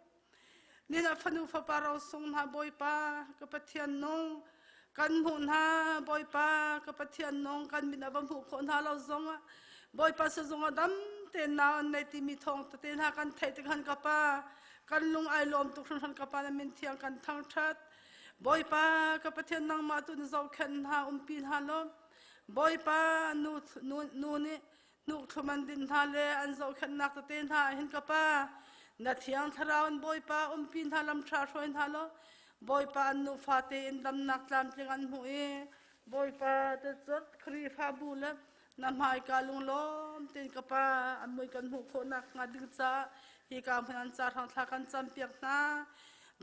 Nina fanu fapa rosung hna Bawipa ka Pathian nung kan hmuh hna Bawipa ka Pathian nung kan min a va hmuh khawh hna lo zongah Bawipa sazung a dam te nau an nei timi thawng tete hna kan theih tik han ka pa kan lung ai lawm tuk hringhran ka pa na min thiang kan thangṭhat Bawipa ka Pathian nangmah tu na zohkhenh hna umpi hna law Bawipa nu nu nu nih Hnukthlum an din hna le an zohkhenhnak tete hna ah hin ka pa na thiang thlarau in Bawipa umpi hna lam ṭha hruai hna law Bawipa an nufa tein damnak tlamtling an hmuh i Bawipa te cot Khrihfabu le na hmaika lunglawm tein ka pa an mui kan hmuh khawhnak hnga ding caah hika hmun an ca hrang thla kan campiak hna.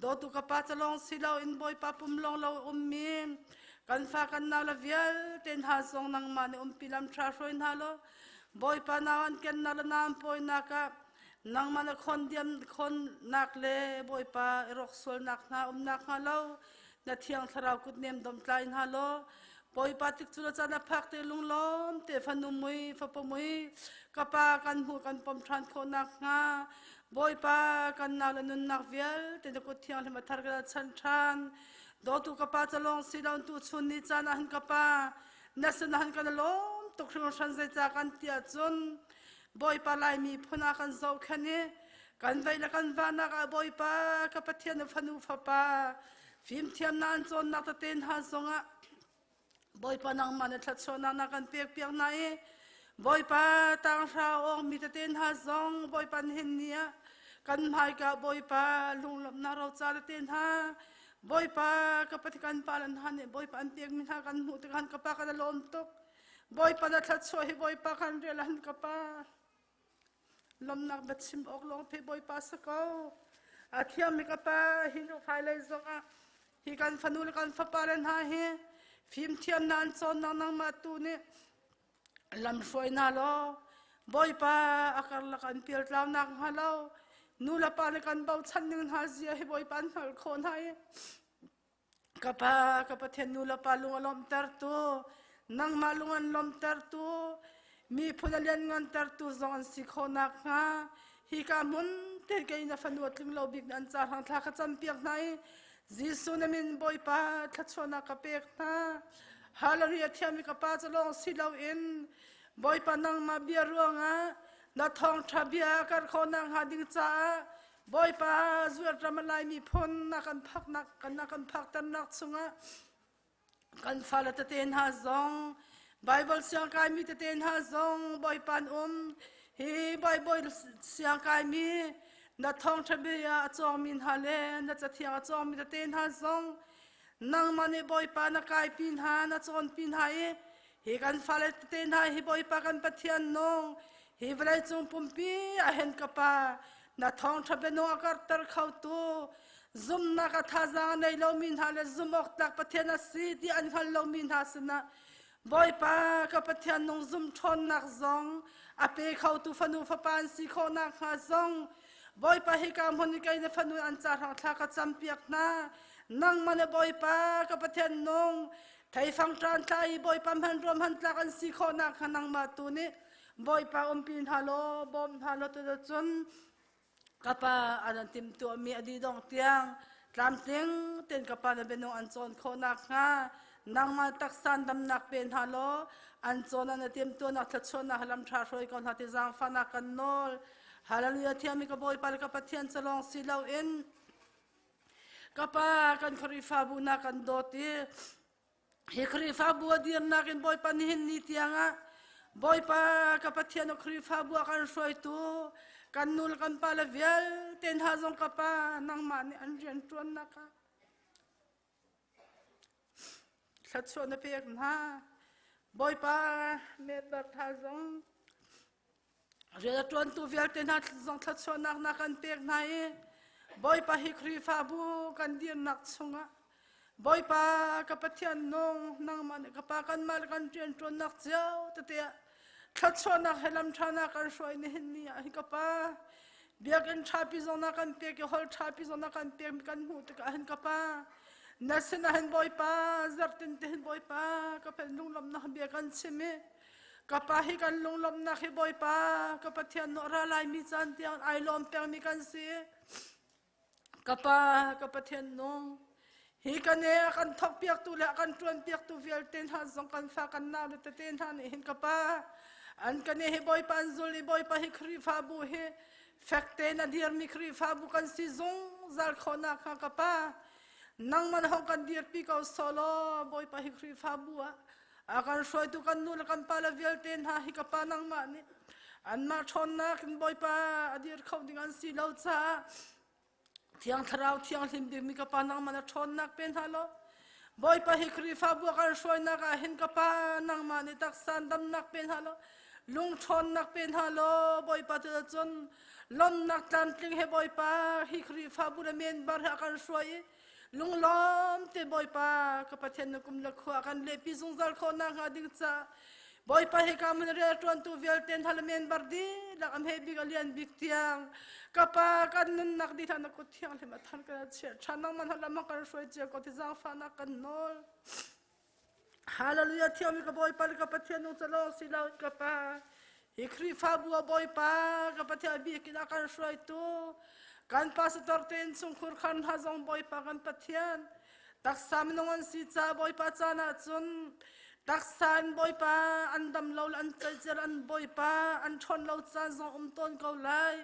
Dawtu ka pa calawng si loin Bawipa pum lawng lo ummi kan fa kan nau le vialte hna zong nangmah nih umpi lam ṭha hruai hna law Bawipa nau an kennak le nau an pawinak ah nangmah na khawn diam khawnnak le Bawipa i rawk sualnak hna umnak hnga lo na thiang thlarau kut nem domtlai hna law Bawipa tik cu na caan a phak te lunglawm te fanu mui fapa mui ka pa kan hmuh kan pom ṭhan khawhnak hnga Bawipa kan nau le nunnak vialte na kut thianghlim a thar kan chan ṭhan. Dawtu ka pa calawng si lo tu chun ni caan ah hin ka pa na sin ah hin kan lawm tuk hringhran zeica kan ti ahcun Bawipa Laimi phun ah kan zohkhenh i kan vei le kan vahnak ah Bawipa ka Pathian na fanu fapa fimthiamnak an cawnnak tete hna zongah Bawipa nangmah na thluachuahnak na kan pekpiak hna i Bawipa tanghra awng mi tete hna zong Bawipa nihin ni ah kan hmaika Bawipa lunglawmhnak roca tete hna Bawipa ka Pathian kan pa le hna nih Bawipa an pekmi hna kan hmuh tikah ka pa kan lawm tuk Bawipa na thluachuah hi Bawipa kan rial han ka pa lawmnak va chim awk lawng the Bawipa sa ko a thiammi ka pa hi nu fai lei zong ah Hi kan fanu le kan fapale hna hi fimthiamnak an cawnnak nangmah tu nih lamhruai hna law Bawipa a karlak an pialtlaunak hnga lo nu le pa nih kan bochan ning hna zia hi Bawipa an hngalh khawh hna i ka pa ka Pathian nu le pa lung a lawmhtertu nangmah lung an lawmhtertu miphun a lianngantertu zong an si khawh nakhnga hika hmun te kei na fanu a tling lo bik an ca hrang thla ka campiak hna i Jesuh na min Bawipa thluachuahnak ka pek hna. Hallelujah thiami ka pa cu lawng si loin Bawipa nangmah bia ruangah na thawngṭha bia kar khawhnak hnga ding caah Bawipa zuat ram a lai miphun na kan phaknak kan na kan phakternak chungah. Kan fale tete hna zong, Bible siangkaimi tete hna zong Bawipa an um. Hi Bible siangkaimi na thawngṭha bia a cawngmi hna le na cathiang a cawngmi tete hna zong nangmah nih Bawipa na kaipi hna, na cawnpi hna i hi kan fale tete hna hi Bawipa kan Pathian nung hi vawleicung pumpi ah hin ka Pa na thawngṭha bianung a karhter khotu zumhnak a thazaang a nei lomi hna le zumh awk tlak Pathian a si ti an hngal lomi hna sinah Bawipa ka Pathian nung zum ṭhawnnak zong a pe khotu fanu fapa an si khawh nakhnga zong Bawipa hika hmun i kei na fanu an ca hrang thla ka campiak hna. Nangmah le Bawipa ka Pathian nung theifang ṭan thla i Bawipa hman ruam han tlak an si khawh nakhnga nangmah tu nih Bawipa umpi hna law bawm hna law tucun ka pa an timhtuahmi a dih dongh tiang tlamtling tein ka pa na bianung an cawn khawh nakhnga nangmah taksa damnak pe hna law an cawn an timhtuahnak thluachuahnak lam ṭha hruai ko hna ti zaangfahnak kan nawl. Hallelujah. Thiami ka Bawipa le ka Pathian calawng si loin ka pa kan Khrihfabu na kan dawt i Hi Khrihfabu a dirnak in Bawipa nihin ni tiangah Bawipa ka Pathian Khrihfabu a kan hruaitu kan nu le kan pa le vialte hna zong ka pa nangmah nih an rian ṭuannak ah thluachuah na pek hna. Bawipa member tha zong rian a ṭuantu vialte hna zong thluachuahnak na kan pek hna i Bawipa hi Khrihfabu kan dirnak chungah Bawipa ka Pathian nung nangmah nih ka pa kanmah le kan rianṭuannak cio tete ah thluachuahnak he lam ṭha na kan hruai nihin ni ah hi ka pa biakinn ṭhapi zong na kan pek i hall ṭhapi zong na kan pek mi kan hmuh tikah hin ka pa na sinah hin Bawipa zarhtin te hin Bawipa ka pen lunglawmhnak bia kan chim i Ka pa hi kan lunglawmhnak hi Bawipa ka Pathian nawh ra laimi caan tiang ai lawm pengmi kan si. Ka pa ka Pathian nung hi ka ne a kan thawk piaktu le a kan ṭuan piaktu vialte hna zong kan fa kan nau le tete hna nih hin ka pa an ka ne hi Bawipa an zul i Bawipa hi Khrihfabu hi fek tein a dirmi Khrihfabu kan si zungzal khawhnak hnga ka pa nangmah hong kan dirpi ko sawlaw Bawipa hi Khrihfabu ah A kan hruaitu kan nu le kan pa le vialte hna hi ka pa nangmah nih anmah ṭhawnnak in Bawipa a dir kho ding an si lo caah Thiang Thlarau thianghlim bikmi ka pa nangmah na ṭhawnnak pe hna law Bawipa hi Khrihfabu a kan hruainak ah hin ka pa nangmah nih taksa damnak pe hna law lung ṭhawnnak pe hna law Bawipa tu cun lawmnak tlamtling he Bawipa hi Khrihfabu le member he a kan hruai i Lunglawm te Bawipa ka Pathian na kum le khua kan lehpi zungzal khawh nakhnga ding ca Bawipa he ka mun rian ṭuantu vialte hna le member dihlak am he bik a lian bik tiang ka pa kan nunnak dih na kut thianghlim a than kan chiah ṭhan nangmah hna lam kan hruai cia ko ti zaangfahnak kan nawl. Hallelujah. Thiangmi ka Bawipa le ka Pathian nung calawng si lo ka pa hi Khrihfabu a Bawipa ka Pathian biakinn a kan hruaitu kan pastor tein chungkhur khan hna zong Bawipa kan Pathian taksa minung an si ca Bawipa caan ah cun taksa in Bawipa an dam lo le an ceicel an Bawipa an ṭhawn lo caan zong um tawn ko lai.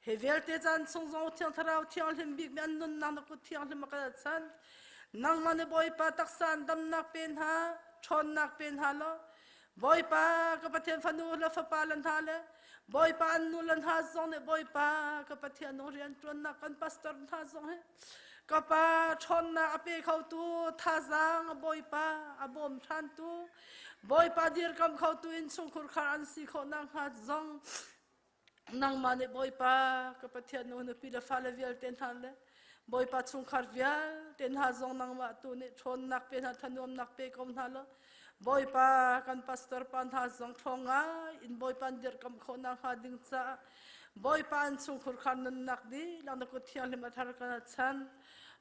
Hi vialte caan chung zong Thiang Thlarau thianghlim bik mi an nunnak na kut thianghlim a kan chan. Nangmah nih Bawipa taksa in damnak pe hna, ṭhawnnak pe hna law, Bawipa ka Pathian fanu le fapa le hna le Bawipa an nu le hna zong nih Bawipa ka Pathian nung rian ṭuannak kan pastor hna zong hi ka pa ṭhawnnak a pe khotu thazaang Bawipa a bawm hrantu Bawipa dirkam khotu innchungkhur khar an si khawh nakhnga zong Nangmah nih Bawipa ka Pathian nu nupi le fale vialte hna le Bawipa chungkhar vialte hna zong nangmah tu nih ṭhawnnak pe hna thanuamnak pe ko hna law Bawipa kan pastor pa hna zong ṭhawng ngai in Bawipa an dirhkamh khawh nakhnga ding caah Bawipa an chungkhur kha nunnak dihlak na kut thianghlim a thar kan chan.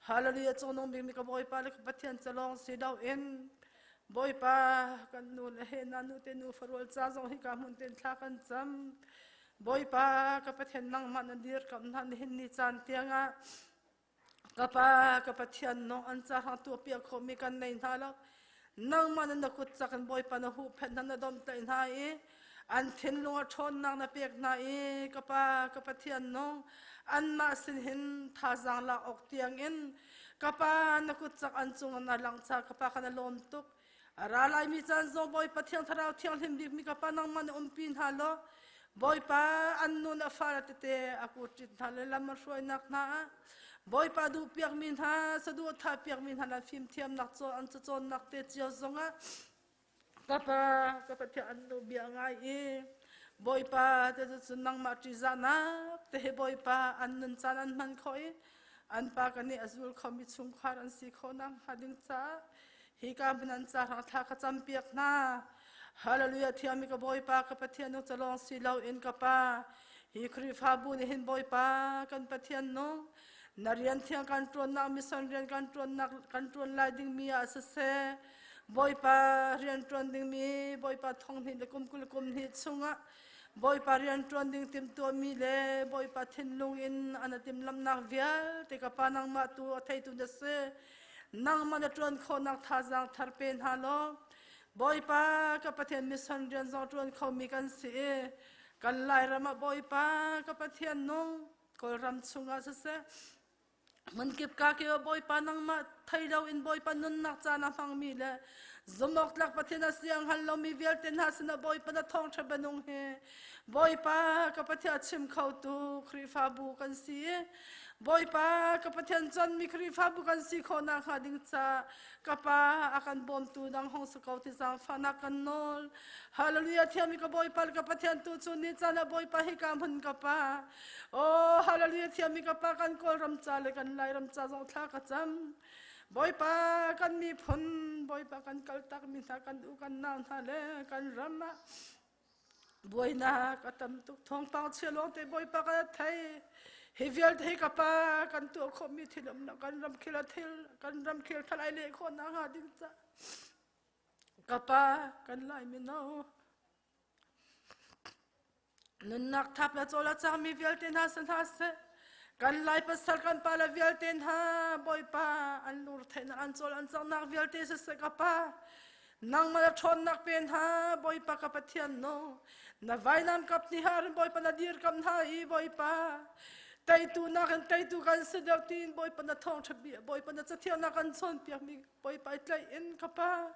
Hallelujah. Cungnung bikmi ka Bawipa le ka Pathian calawng si loin Bawipa kan nu le he na nu te nu farual ca zong hi ka hmun ten thla kan cam. Bawipa ka Pathian nangmah na dirkamh hna nihin ni caan tiangah ka pa ka Pathian nong an ca hang tuah piak khomi kan nei hna lo. Nangmah na na kut cak in Bawipa na huhphenh hna na domhtlaih hna i an thinlung a ṭhawnnak na pek hna i ka pa ka Pathian nung anmah sin hin thazaang lak awk tiangin. Kapa na kut cak an cung na lang cha kapa kan lawm tuk. Ra lai mi caan zong Bawipa Thiang Thlarau thianghlim bik mi kapa nangmah na umpi hna law Bawipa an nun a fa tete a kuṭit hna le lam a hruainak hna ah Bawipa duh piakmi hna saduh tha piakmi hna le fimthiamnak cawn an cacawnnak te cio zongah kapa ka Pathian an nu bia ngai i Bawipa te cu nangmah ṭihzahnak te he Bawipa an nun caan an hman khawh i an pa kan nih a zul khomi chungkhar an si khawh nakhnga ding caah hika hmun an ca hrang thla ka campiak hna. Hallelujah thiami ka Bawipa ka Pathian nu calawng si lo in ka pa hi Khrihfabu nih hin Bawipa kan Pathian nung na rian thiang kan ṭuannak mission rian kan ṭuannak kan ṭuan lai dingmi ah siseh Bawipa rian ṭuan dingmi Bawipa thong hnih le kum 20 kum hnih chungah Bawipa rian ṭuan ding timhtuahmi le Bawipa thinlung in an timhlamhnak vialte ka Pa nangmah tu a theitu na si. Nangmah na ṭuan khawhnak thazaang thar pe hna law Bawipa ka Pathian mission rian zong ṭuan khomi kan si i kan Lairam ah Bawipa ka Pathian nung Kawlram chungah siseh hmunkip ka ke Bawipa nangmah thei lo in Bawipa nunnak caan a hmangmi le zumawk tlak Pathian a siang hal lomi vialte hna sinah Bawipa na thawngṭha bianung hi Bawipa ka Pathian chim khotu Khrihfabu kan si i Bawipa ka Pathian chonmi Khrihfabu kan si khawh nakhnga ding ca ka pa a kan bawmtu dang hong si ko ti zaangfahnak kan nawl. Hallelujah thiami ka Bawipa ka Pathian tu cu ni caan ah Bawipa hi ka hmun ka pa Oh, hallelujah thiami ka pa kan Kawlram ca le kan Lairam ca zong thla ka cam. Bawipa kan miphun, Bawipa kan kaltak mi hna kan u kan nau hna le kan ram ah buainak a tam tuk thawngpang chia lawng te Bawipa kan thei. Hi vialte hi ka pa kan tuah khawh mi thil um kan ram khil a thil kan ram khil thalai le khawh na hnga ding ca. Ka pa kan Lai mino Nunnak thap le cawl a cangmi vialte hna si hna seh. Kan lai pasal kan pale vialte hna Bawipa an lur theihnak an cawl an cangnak vialte siseh ka pa. Nangmah na ṭhawnnak pe hna Bawipa ka Pathian no. Na vainam kap ni har Bawipa na dirkam hna i Bawipa. Teitu nakin teitu kan si deuh tiin Bawipa na thawngṭha bia Bawipa na cathiangnak kan cawnpiakmi Bawipa i tlaih in ka pa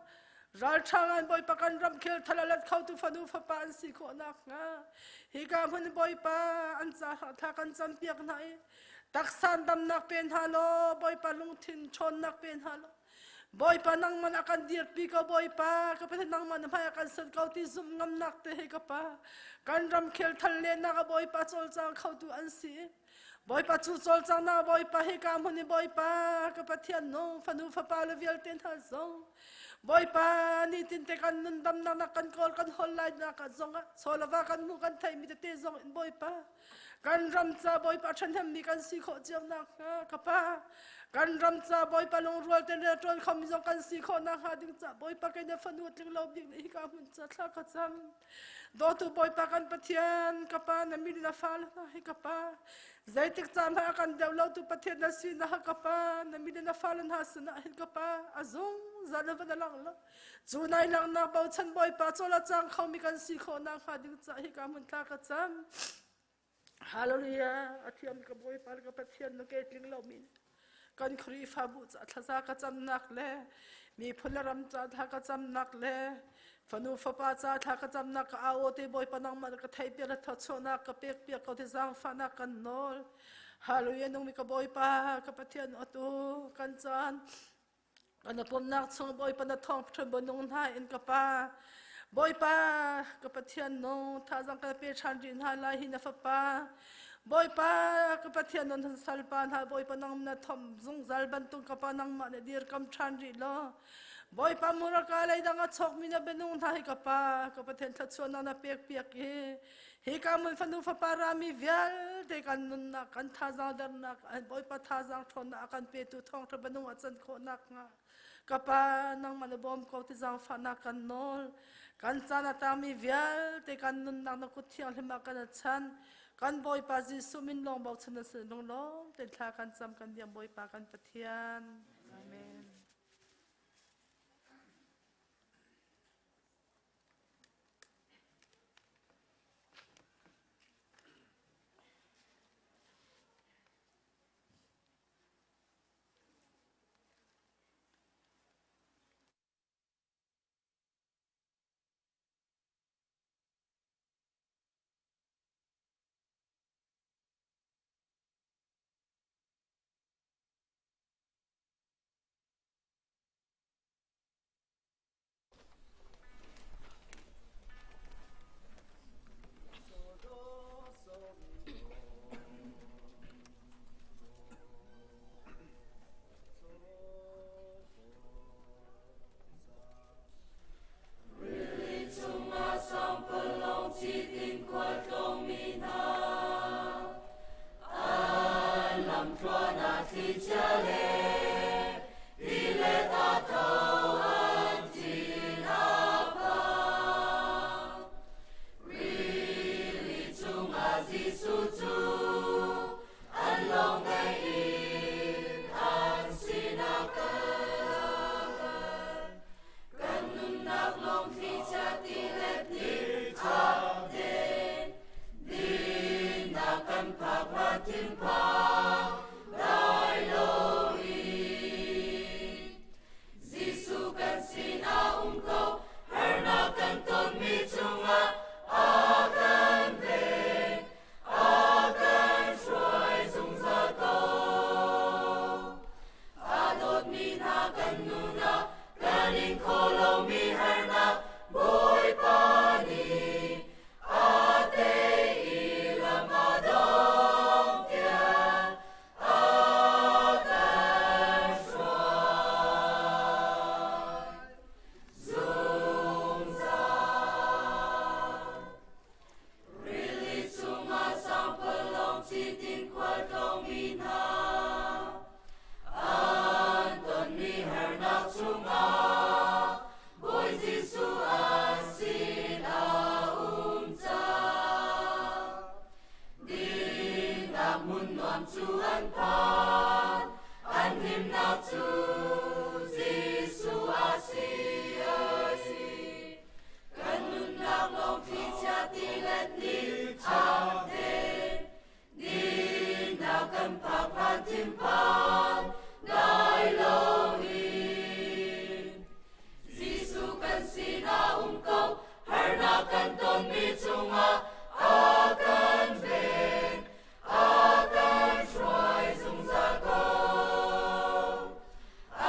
ralṭha ngai Bawipa kan ramkhel thal a let khotu fanu fapa an si khawh nakhnga hika hmun Bawipa an ca thla kan campiak hna i taksan damnak pe hna law Bawipa lungthin ṭhawnnak pe hna law Bawipa nangman a kan dirpi ko Bawipa ka Pathian nangman na hmai a kan set ko ti zumh ngamnak te he ka pa kan ramkhel thal lennak a Bawipa cawlcang khotu an si Bawipa cu cawlcanghnak Bawipa hika hmun i Bawipa ka Pathian nung fanu fapa le vialte hna zong Bawipa nitin te kan nun damnak nak kan kawl kan hol lai nak ah zong ah chawlava kan hmuh kan theih mi tete zong in Bawipa kan ram ca Bawipa ṭhahnem mi kan si khawh cio nak hnga ka pa kan ram ca Bawipa lungrual ten rian ṭuan kho mi zong kan si khawh nak hnga ding ca Bawipa kei na fanu tling lo bik nih hika hmun ca thla ka cam Dawtu Bawipa kan Pathian, ka Pa na min na fale hna hi ka Pa. Zeitik caan hmanh a kan deuh lo tu Pathian na si na ka Pa, na min na fale hna sinah hin ka Pa, a zungzal na van a lang lo. Cu nai langnak bochan Bawipa cawla cang khomi kan si khawh nakhnga ding ca hi ka hmun thla ka cam. Hallelujah! A thiam ka Bawipa le ka Pathian na ke tling lo mi kan Khrihfabu ca thlaza ka camnak le miphun le ram ca thla ka camnak le fanu fapa ca thla ka camnak ka au te Bawipa nangmah na ka theih piak le thawchuahnak ka pek piak ko te zaangfahnak kan nawl. Hallelujah nung mi ka Bawipa ka Pathian atu kan caan Kan pumnak chung Bawipa na thawng ṭhan nung hna in ka pa Bawipa ka Pathian nung thazang ka pe ṭhan rih hna lai hi na fapa Bawipa ka Pathian nun salpa hna Bawipa nang na thom zungzal bantuk ka pa nangmah na dirkam ṭhan rih law Bawipa muraka lei dang a chawkmi na bianung hna hi ka pa ka Pathian thluachuahnak na pek piak i Hika hmun fanu fapa rami vialte kan nunnak kan thazaang dernak Bawipa thazaang ṭhawnnak a kan petu thawngṭha banung a can khawh nakhnga ka pa nangmah na bawm ko ti zaangfahnak kan nawl kan caan a tangmi vialte kan nunnak na kut thianghlim ah kan chan kan Bawipa Jesuh min lawng bochan na sin lunglawm tein thla kan cam kan biak Bawipa kan Pathian Amen. thlichia le tilet a tho an thin a phang. Rili cungah Jesuh cu an lawng in an sinah kal. Kan nunnak lawng thlichia tilet nih a den. Dinnak kan phak hlan thinphang dai loin. Jesuh kan sinah um ko, harnak kan tonmi cungah a kan ven, a kan hruai zungzal ko. A dawtmi hna kan nunah kan in kho lomi harnak Bawipa nih a tei i lam a dong tiang a kan hruai zungzal. Rili chungah sangpalawng citin khualtlawngmi hna an tonmi harnak chungah Bawi Jesuh an sinah um cang. Dinnak hmun nuam cu an phan, an himnak cu Jesuh a si, a si. Kan nunnak lawng thlichia tilet nih a den. Dinnak kan phak hlan thinphan dai loin. Jesuh kan sinah um ko, harnak kan tonmi cungah a kan ven, a kan hruai zungzal ko.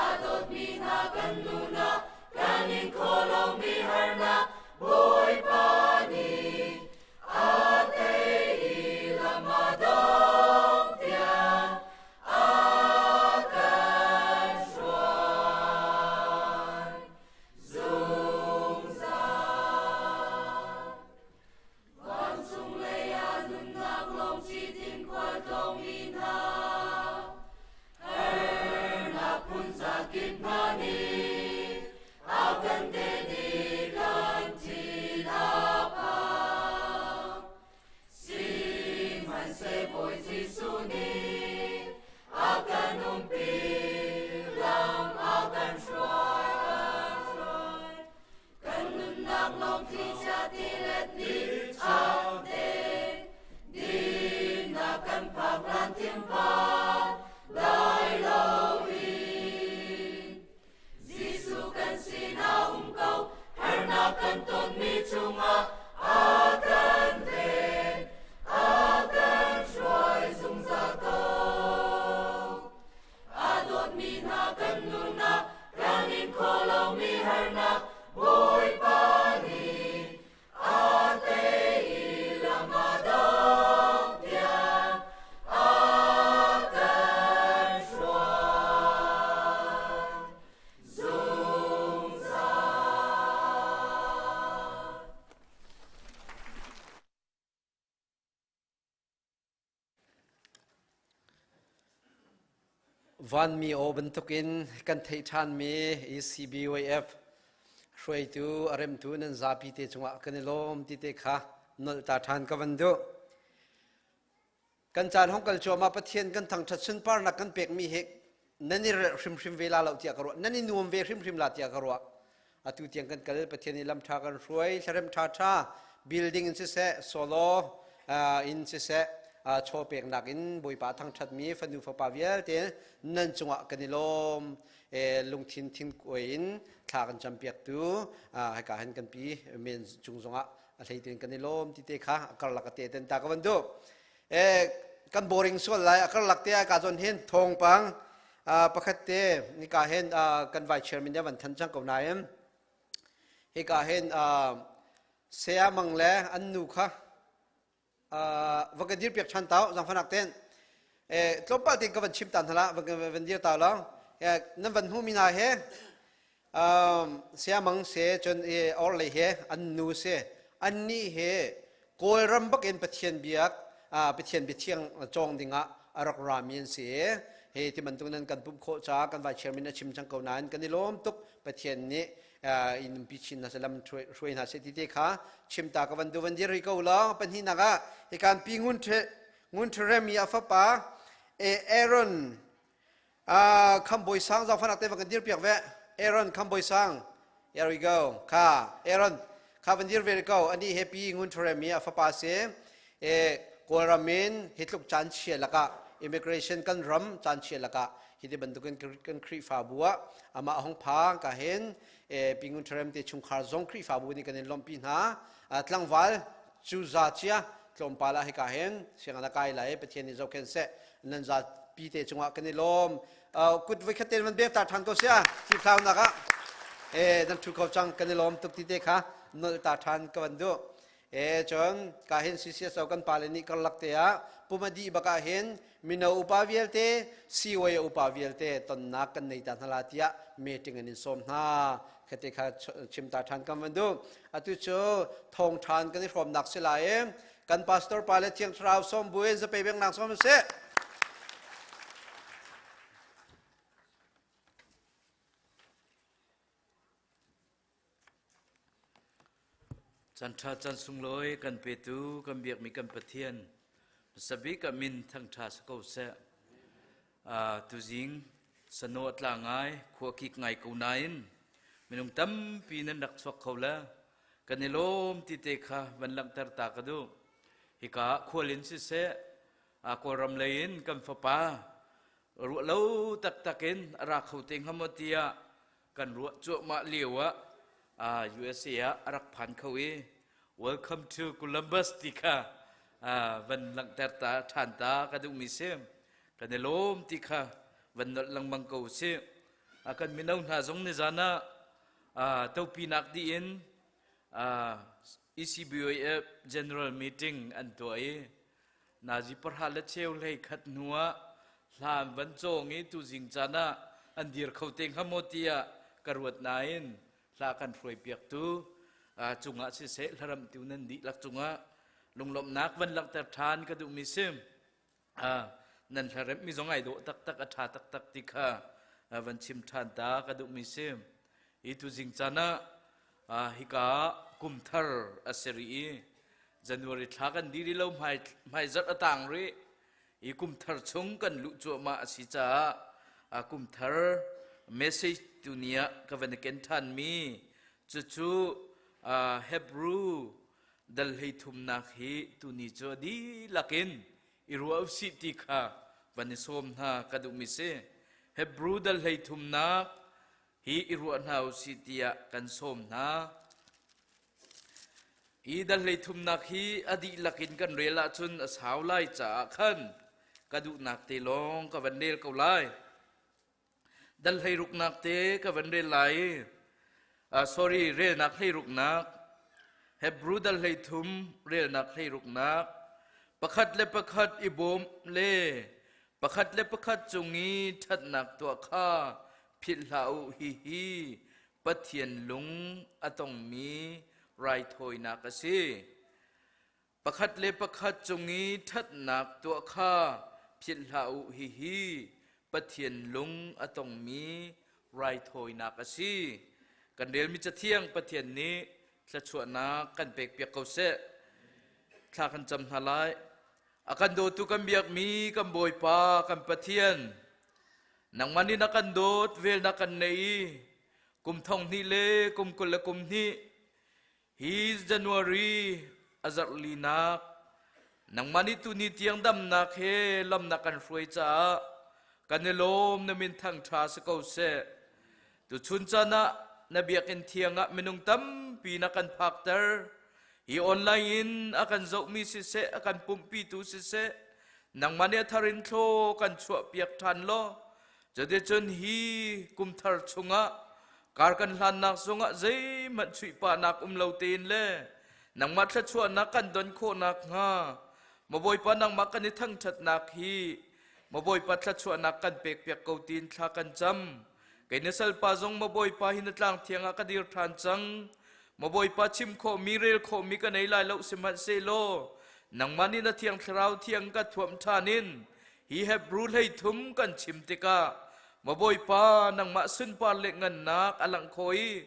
A dawtmi hna kan nunah kan in kho lomi harnak Bawipa nih a tei i lam a dong tiang a kan hruai zungzal. Vancung lei ah nunnak lawng citin khualtlawngmi hna, harnak phun zakip hna nih a kan den i kan thin a phang. Sihmanhseh Bawi Jesuh nih a kan umpi, lam a kan hruai, kan hruai. Kan nunnak lawng thlichia tilet nih a den. Dinnak kan phak hlan thinphan dai loin. Jesuh kan sinah um ko, harnak kan tonmi chungah a kan ven, a kan hruai zungzal ko. A dawtmi hna kan nunah kan in kho lomi harnak Bawipa nih a tei i lam a dong tiang a kan hruai zungzal. Vanmi aw bantukin kan theih ṭhanmi ECBYF hruaitu a remtu nan zapi te cungah kan i lawm ti te kha nolh ta ṭhan ka van duh. Kan caan hong kal cuahmah Pathian kan thangṭhat sunparnak kan pekmi hi nan i relh hrimhrim ve la lo tiah ka ruah. Nan i nuam ve hrimhrim la tiah ka ruah. Atu tiang kan kal Pathian i lam ṭha kan hruai hlarem ṭha ṭha building in siseh solo in siseh chaw peknak in Bawipa thangṭhatmi fanu fapa vialte nan cungah kan i lawm. Lungthin thinkuai in thla kan campiaktu hika hin kan pi men cung zongah a hleitin kan i lawm ti te kha a karlak a te ten ta ka van duh. Kan boring sual lai a karlak te ka zawn hin thawngpang pakhat te nika hin kan vice chairman van than cang ko nain hika hin saya mang le an nu kha va ka dir piak than tau zangfanak ten tlawmpal tin ka van chim tan hala van dir ta lo nan van hmu mi hna he Saya Mang se cun i orlei he an nu se annih he Kawlram bak in Pathian biak Pathian biathiang cawng dingah a rak rami an si. Hi ti bantuk nan kan pumh khawh caah kan vice chairman a chim cang ko nain kan i lawm tuk. Pathian nih in umpi chin hna seh lam hruai hna seh ti te kha chim ta ka van du van dir rih ko law pahnihnak ah hikan pi ngun ngun rem i a fapa Aaron Khambawi Sang zaangfahnak te van kan dir piak ve. Aaron Khambawi Sang. Here we go. Kha Aaron kha van dir ve ko. Ani happy ngun threm i a fapa si. E Kawlram in hitluk caan chia lakah immigration kan ram caan chia lakah hi ti bantukin kan Khrihfabu ah amah hong pha ka hin e pingun threm te chungkhar zong Khrihfabu nih kan in lawmhpi hna. Tlangval cu za chia tlawmpal ah hika hin sianginn a kai lai Pathian nih zohkhenh seh nan zapi te cungah kan i lawm kut voi khat ten van bek ta ṭhan ko sia thlau nak ah e nan ṭhu kho cang kan i lawm tuk ti te kha nolh ta ṭhan ka van duh e cun ka hin CCSO kan pale nih karlak te ah pumadi bak ah hin mino upa vialte CYO upa vialte tonnak kan nei ta hna la tiah meeting an in sawm hna khate kha chim ta ṭhan kan van duh atu cu thawng ṭhan kan i hrawmnak si lai i kan pastor pa le thiang thlarau sawm buin zapei beng nang sawm seh. Chan ṭha chan sunglawi kan petu kan biakmi kan Pathian hmasabik ah min thangṭha si ko seh. Tuzing sano a tla ngai, khua kik ngai ko nain minung tampi nan rak chuak kho le kan i lawm ti te kha van langhter ta ka duh. Hika ah khual in siseh, Kawlram lei in kan fapa ruah lo taktak in a ra kho te hnga maw tiah kan ruah cuahmah lio ah USA ah a rak phan kho i welcome to Columbus ti kha van langhter ta ṭhan ta ka duhmi si. Kan i lawm ti kha van nolh lengmang ko usih. Kan mino hna zong nizan ah topinak dih in ECBOF General Meeting an tuah i nazi pahra le cheu hlei khat hnu ah hla an van cawng i tuzing caan ah an dir kho te hnga maw tiah ka ruat nain hla kan hruai piaktu cungah siseh hlaramtu nan dihlak cungah lunglawmhnak van langhter ṭhan ka duhmi si. Nan hlaremmi zong ai dawh taktak a ṭha taktak ti kha van chim ṭhan ta ka duhmi si. Hi tuzing caan ah hika kum thar a si rih i January thla kan dih rih lo hmaizarh a tang rih i kum thar chung kan luh cuahmah a si caah kum thar message tuni ah ka van i ken ṭhanmi cucu Hebrew dal hlei thumnak hi tuni cu a dihlak in i ruah usih ti kha van i sawm hna ka duhmi si. Hebrew dal hlei thumnak hi i ruah hna usih tiah kan sawm hna. Hi dal hlei thumnak hi a dihlak in kan rel ahcun a sau lai caah khan ka duhnak te lawng ka van rel ko lai. Dal hleiruknak te ka van rel lai. Sorry, relnak hleiruknak. Hebrew dal hleithum relnak hleiruknak. Pakhat le pakhat i bawm le pakhat le pakhat cung i ṭhatnak tuah kha philh hlah u hihi Pathian lung a tongmi raithawinak a si. Pakhat le pakhat cung i ṭhatnak tuah kha philh hlah u hihi Pathian lung a tongmi raithawinak a si. Kan relmi Cathiang Pathian nih thluachuahnak kan pekpiak ko seh. Thla kan cam hna lai. A kan dawtu kan biakmi kan Bawipa kan Pathian, nangmah nih na kan dawt, vel na kan neih i kum thong hnih le kum 20 le kum hnih Hi January a zarh linak nangmah nih tuni tiang damnak he lam na kan hruai caah kan i lawm na min thangṭha si ko seh. Tuchun caan ah na biakinn thiang ah minung tampi na kan phakter. Hi online in a kan zohmi siseh, a kan pumhpitu siseh, nangmah nih a thar in thlaw kan chuahpiak ṭhan law Cuticun hi kum thar chungah kar kan hlannak zongah zeihmanh chuihpahnak um lo tein le nangmah thluachuahnak kan don khawhnak hnga maw Bawipa nangmah kan i thangṭhatnak hi maw Bawipa thluachuahnak kan pekpiak ko tiin thla kan cam. Kei na salpa zong maw Bawipa hi na tlang thiang ah ka dir ṭhan cang. Maw Bawipa chim khawhmi rel khawhmi ka nei lai lo sihmanhsehlaw nangmah nih na thiang thlarau thiang ka thuamh ṭhan in. Hi Hebrew 13 kan chim tikah maw Bawipa nangmah sunpar le ngannak a langh khawh i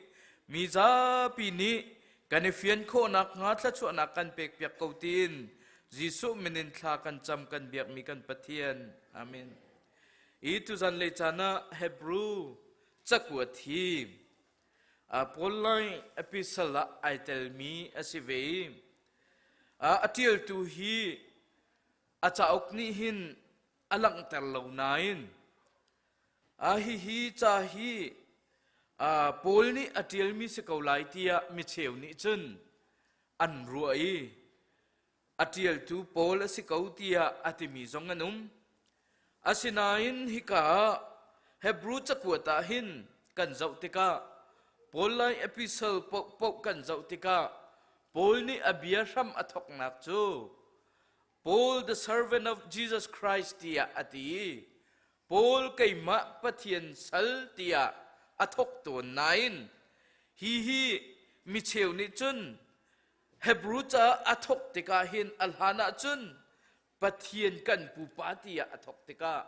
mi zapi nih kan i fian khawhnak hnga thluachuahnak kan pekpiak ko tiin Jesuh min in thla kan cam kan biakmi kan Pathian. Amen. I tuzan le caan ah Hebrew cakuat hi Paul lai epistle ah ai telmi a si ve i a ṭialtu hi a cauk nih hin a langhter lo nain hihi ca hi Paul nih a ṭialmi si ko lai tiah micheu nih cun an ruah i a ṭialtu Paul a si ko tiah a timi zong an um. Asinain hika ah Hebrew cakuat ah hin kan zoh tikah Paul lai epistle paohpaoh kan zoh tikah Paul nih a bia hram a thawknak cu Paul the servant of Jesus Christ tiah a ti i Paul keimah Pathian sal tiah a thawk tawn nain hi hi micheu nih cun Hebrew ca a thawk tikah hin a hlan ah cun Pathian kan pupa tiah a thawk tikah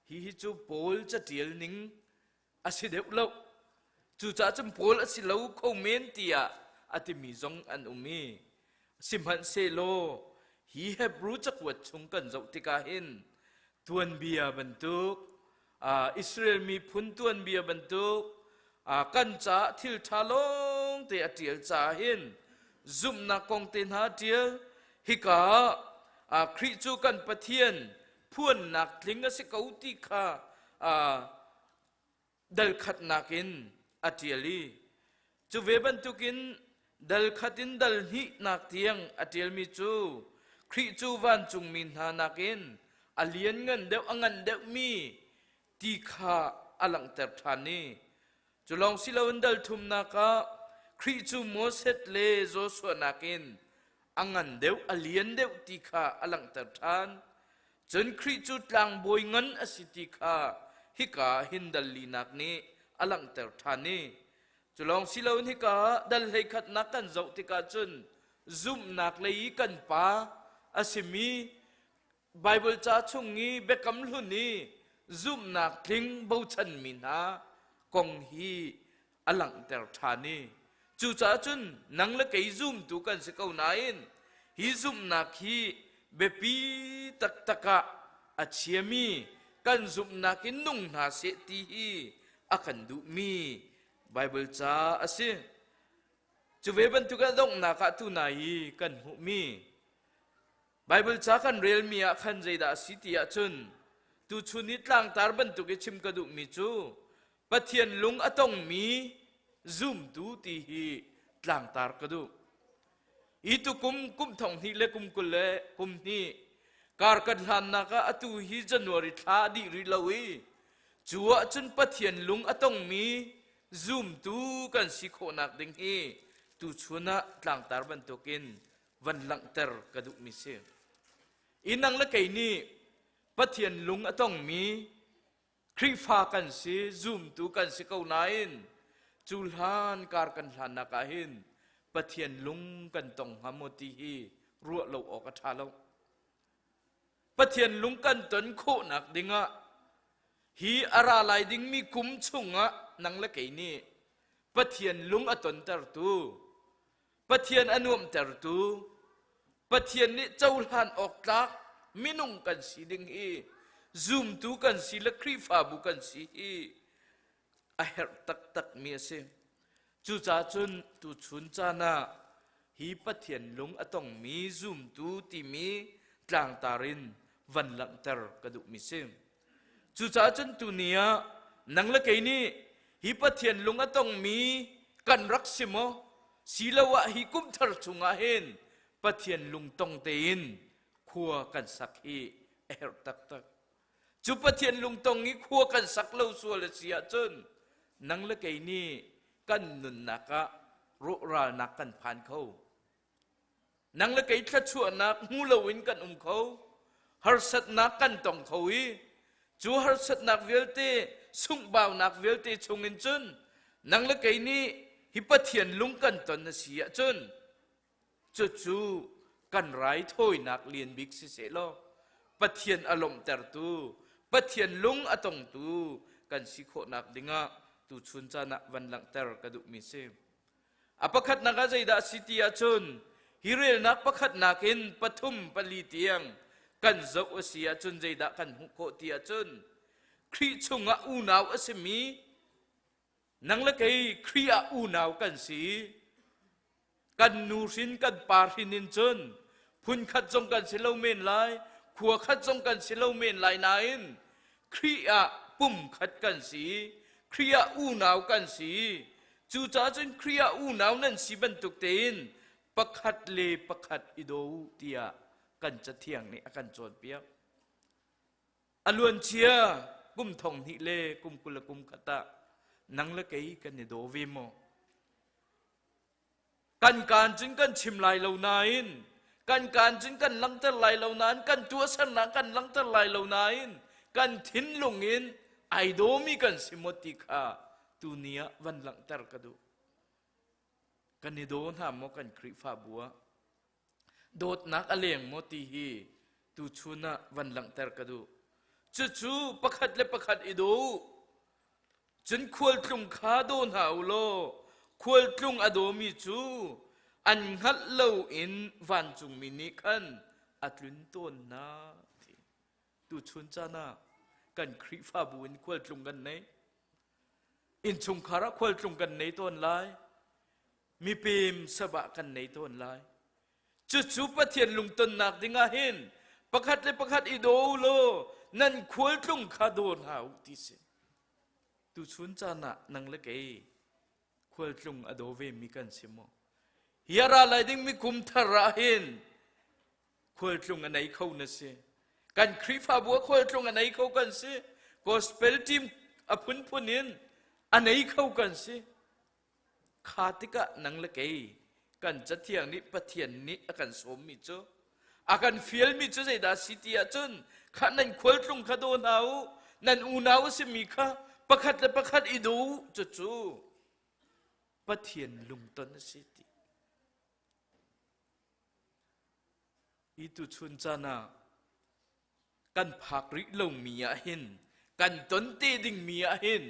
hihi cu Paul caṭial ning a si deuh lo. Cucaah cun Paul a si lo kho men tiah a timi zong an um i sihmanhsehlaw hi Hebrew cakuat chung kan zoh tikah hin tuanbia bantuk Israel miphun tuanbia bantuk kan caah thil ṭha lawngte a ṭial caah hin zumhnak kong te hna a ṭial. Hika ah Khrih cu kan Pathian phuannak tling a si ko ti kha dal khatnak in a ṭial i cu ve bantukin dal khat in dal hnihnak tiang a ṭialmi cu Khrih cu vancungmi hna nakin a lianngan deuh a ngan deuhmi ti kha a langhter ṭhan i cu lawng si loin dal thumnak ah Khrih cu Moses le Joshua nakin a ngan deuh a lian deuh ti kha a langhter ṭhan. Cun Khrih cu tlangbawi ngan a si ti kha hika hin dal linak nih a langhter ṭhan i cu lawng si loin hika dal hleikhatnak kan zoh tikah cun zumhnak lei i kan pa a simi Baibal ca chung i biakam hlun i zumhnak tling bochanmi hna kong hi a langhter ṭhan i cucaah cun nang le kei zumtu kan si ko nain hi zumhnak hi biapi taktak ah a chiami kan zumhnak in nung hna seh ti hi a kan duhmi Baibal ca a si. Cu ve bantuk a donghnak ah tunai i kan hmuhmi Baibal ca kan relmi ah khan zeidah a si ti ahcun tuchun i tlangtar bantuk i chim ka duhmi cu Pathian lung a tongmi zumtu ti hi tlangtar ka duh. Hi tukum kum thong hnih le kum 20 le kum hnih kar kan hlannak ah atu hi January thla a dih rih lo i cu ahcun Pathian lung a tongmi zumtu kan si khawhnak ding hi tuchun ah tlangtar bantukin van langhter ka duhmi si. I nang le kei nih Pathian lung a tongmi Khrihfa kan si, zumtu kan si ko nain cu hlan kar kan hlannak ah hin Pathian lung kan tong hnga maw ti hi ruah lo awk a ṭha lo. Pathian lung kan ton khawhnak dingah hi a ra lai dingmi kum chungah nang le kei nih Pathian lung a tontertu Pathian a nuamhtertu, Pathian nih cohlan awk tlak minung kan si ding hi zumtu kan si le Khrihfabu kan si hi a herh taktakmi a si. Cucaah cun tuchun caan ah hi Pathian lung a tongmi zumtu timi tlangtar in van langhter ka duhmi si. Cucaah cun tuni ah nang le kei nih hi Pathian lung a tongmi kan rak si maw? Siloah hi kum thar chungah hin Pathian lungtong tein khua kan sak hi a herh taktak. Cu Pathian lungtong i khua kan sak lo sual a si ahcun nang le kei nih kan nunnak ah rawhralnak kan phan kho. Nang le kei thluachuahnak hmu loin kan um kho. Harsatnak kan tong kho i cu harsatnak vialte sunghbaunak vialte chungin cun nang le kei nih hi Pathian lung kan ton a si ahcun cucu kan raithawinak lian bik si seh law. Pathian a lawmhtertu, Pathian lung a tongtu kan si khawhnak dingah tuchun caan ah van langhter ka duhmi si. A pakhatnak ah zeidah a si ti ahcun hi relnak pakhatnak in pathum pali tiang kan zoh a si ahcun zeidah kan hmuh khawh ti ahcun Khrih chungah unau a simi nang le kei Khrih ah unau kan si. Kan nu hrin kan pa hrin in cun phunkhat zong kan si lo men lai, khua khat zong kan si lo men lai nain Khrih ah pumkhat kan si, Khrih ah unau kan si. Cucaah cun Khrih ah unau nan si bantuk tein pakhat le pakhat i daw u tiah kan Cathiang nih a kan cawnpiak. A luancia kum thong hnih le kum 20 le kum khat ah nang le kei kan i daw ve maw? Kan kaan cun kan chim lai lo nain, kan kaan cun kan langhter lai lo nain, kan tuahsernak kan langhter lai lo nain, kan thinlung in ai dawmi kan si maw ti kha tuni ah van langhter ka duh. Kan i daw hna maw kan Khrihfabu ah? Dawtnak a leng maw ti hi tuchun ah van langhter ka duh. Cucu pakhat le pakhat i daw u. Cun khualtlung kha daw hna u law khualtlung a dawmi cu an hngalh loin vancungmi nih khan a tlun tawn hna. Ti. Tuchun caan ah kan Khrihfabu in khualtlung kan nei. Innchungkhar ah khualtlung kan nei tawn lai. Mipem sabah kan nei tawn lai. Cucu Pathian lungtonnak dingah hin pakhat le pakhat i daw u law nan khualtlung kha daw hna u ti si. Tuchun caan ah nang le kei khualtlung a daw ve mi kan si maw? Hi a ra lai dingmi kum thar ah hin khualtlung a nei kho na si. Kan Khrihfabu a khualtlung a nei kho kan si. Gospel team a phunphun in a nei kho kan si. Kha tikah nang le kei kan Cathiang nih Pathian nih a kan sawmmi cu a kan fialmi cu zeidah a si ti ahcun kha nan khualtlung kha daw hna u, nan unau a simi kha pakhat le pakhat i daw u, cucu Pathian lungton a si ti. Hi tuchun caan ah kan phak rih lomi ah hin kan ton te dingmi ah hin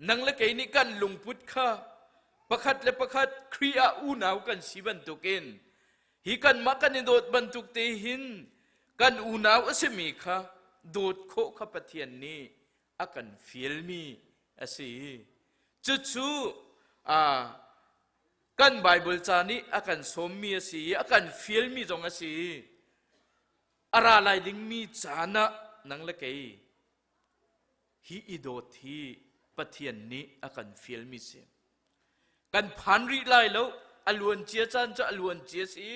nang le kei nih kan lungput kha pakhat le pakhat Khrih ah unau kan si bantukin hi kanmah kan i dawt bantuk te hin kan unau a simi kha dawt khawh kha Pathian nih a kan fialmi a si. Cucu kan Bible ca nih a kan sawmmi a si i a kan fialmi zong a si. A ra lai dingmi caan ah nang le kei hi i dawt hi Pathian nih a kan fialmi si. Kan phan rih lai lo, a luan cia caan cu a luan cia si.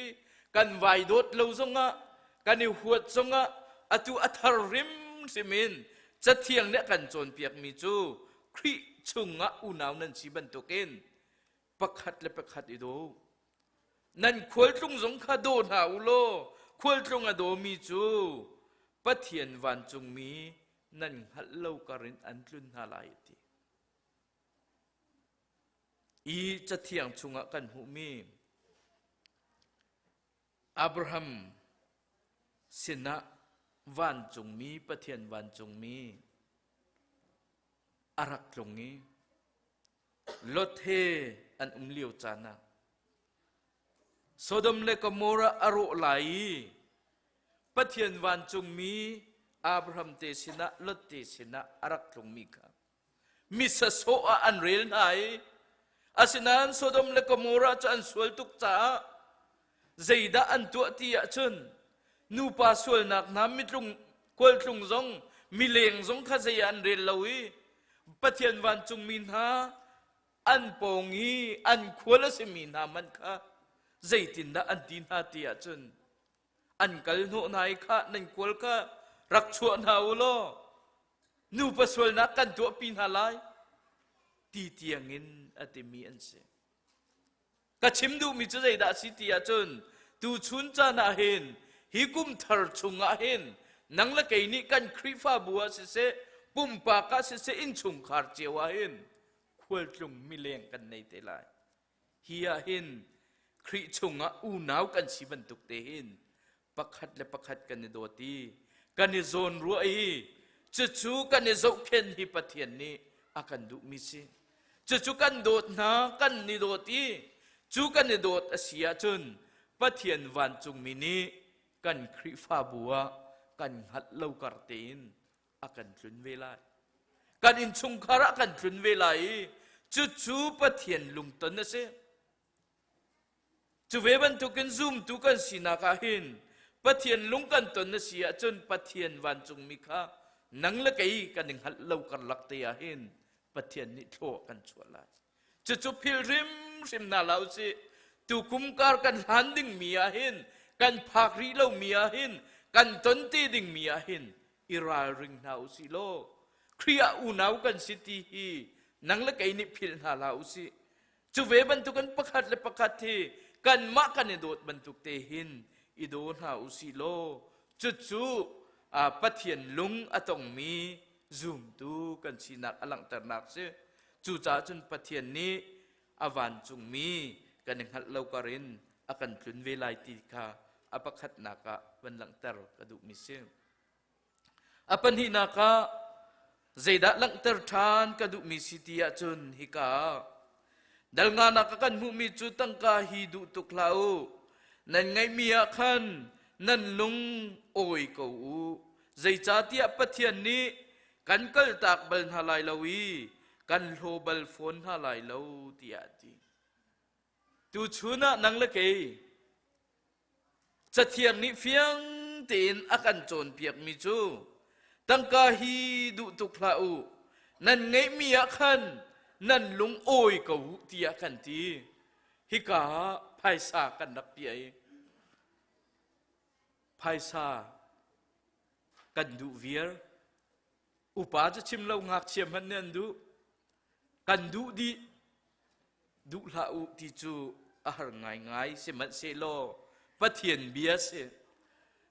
Kan vai dawt lo zongah, kan i huat zongah, atu a thar hrimhrim in Cathiang nih a kan cawnpiakmi cu Khrih chungah unau nan si bantukin pakhat le pakhat i daw. Nan khualtlung zong kha daw hna u law khualtlung a dawmi cu Pathian vancungmi nan hngalh lo kar in an tlun hna lai a ti. I Cathiang chungah kan hmuhmi Abraham sinah vancungmi Pathian vancungmi a rak tlung i Lot he an um lio caan ah Sodom le Gomorrah a rawh lai i Pathian vancungmi Abraham te sinah Lot te sinah a rak tlungmi kha misasawh ah an rel hna i asinain Sodom le Gomorrah cu an sual tuk caah zeidah an tuah ti ahcun nupa sualnak hna mitlung khualtlung zong mileng zong kha zei ah an rel lo i Pathian vancungmi hna an pawng i an khual a simi hna man kha zeitindah an ti hna ti ahcun an kal hnawh hna i kha nan kual kha rak chuah hna u law nupa sualnak kan tuahpi hna lai ti tiangin a timi an si. Ka chim duhmi cu zeidah a si ti ahcun tuchun caan ah hin hi kum thar chungah hin nang le kei nih kan Khrihfabu ah siseh pumpak ah siseh innchungkhar cio ah hin khualtlung mileng kan nei te lai. Hi ah hin Khrih chungah unau kan si bantuk te hin. Pakhat le pakhat kan i dawt i kan i zawnruah i cucu kan i zohkhenh hi Pathian nih a kan duhmi si. Cucu kan dawt hna, kan i dawt i cu kan i dawt a si ahcun Pathian vancungmi nih kan Khrihfabu ah kan hngalh lo kar tein a kan tlun ve lai. Kan innchungkhar ah kan tlun ve lai i cucu Pathian lungton a si. Cu ve bantukin zumtu kan sinak ah hin Pathian lung kan ton a si ahcun Pathian vancungmi kha nang le kei kan i hngalh lo karlak te ah hin Pathian nih thlua kan chuah lai. Cucu phil hrimhrim hna hlah usih. Tukum kar kan hlan dingmi ah hin kan phak rih lomi ah hin kan ton te dingmi ah hin i ralring hna usih law Khrih ah unau kan si ti hi nang le kei nih philh hna hlah usih. Cu ve bantukin pakhat le pakhat hi kanmah kan i dawt bantuk te hin i daw hna usih law cucu Pathian lung a tongmi zumtu kan sinak a langhternak si. Cucaah cun Pathian nih a vancungmi kan i hngalh lo kar in a kan tlun ve lai ti kha a pakhatnak ah van langhter ka duhmi si. A pahnihnak ah zeidah langhter ṭhan ka duhmi si ti ahcun hika ah dal nganak a kan hmuhmi cu tangka hi duh tuk hlah u. Nan ngeihmi ah khan nan lung awi ko u. Zeicahtiah Pathian nih kan kaltak bal hna lai lo i kan hlaw bal fawn hna lai lo tiah a ti. Tuchun ah nang le kei Cathiang nih fiang tein a kan cawnpiakmi cu tangka hi duh tuk hlah u, nan ngeihmi ah khan nan lung awi ko u tiah kan ti. Hika ah phaisa kan rak piah i phaisa kan duh viar. Upa cu chim lo ngakchia hmanh nih an duh. Kan duh dih. Duh hlah u ti cu a har ngaingai sihmanhsehlaw Pathian bia si.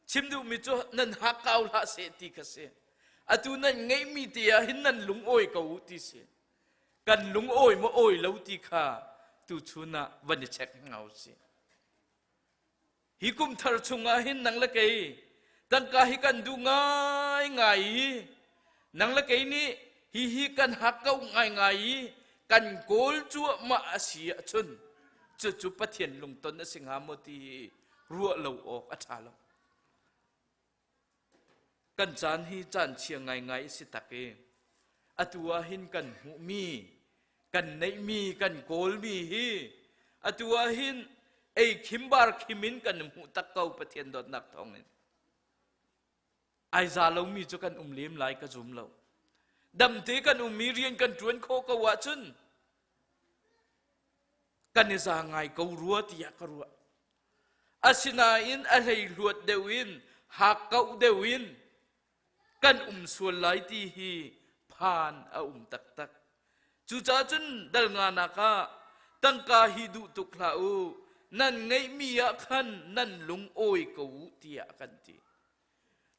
Chim duhmi cu nan hakkau hlah seh ti kha si. Atu nan ngeihmi te ah hin nan lungawi ko u ti si. Kan lungawi maw awi lo ti kha tuchun ah van i check hna u sih. Hi kum thar chungah hin nang le kei tangka hi kan duh ngaingai i nang le kei nih hihi kan hakkauh ngaingai i kan kawl cuahmah a si ahcun cucu Pathian lungton a si hnga maw ti hi ruah lo awk a ṭha lo. Kan caan hi caan chia ngaingai a si tak i atu ah hin kan hmuhmi, kan neihmi, kan kawlmi hi atu ah hin ei khim bar khim in kan hmuh tak ko Pathian dawtnak thawngin. Ai za lomi cu kan um lem lai ka zum lo. Damte kan ummi rian kan ṭuan khawh ko ahcun kan i za ngai ko rua tiah ka ruah. Asinain a hleihluat deuh in hakkauh deuh in kan um sual lai ti hi phan a um taktak. Cucaah cun dal nganak ah tangka hi duh tuk hlah u, nan ngeihmi ah khan nan lung awi ko u tiah a kan ti.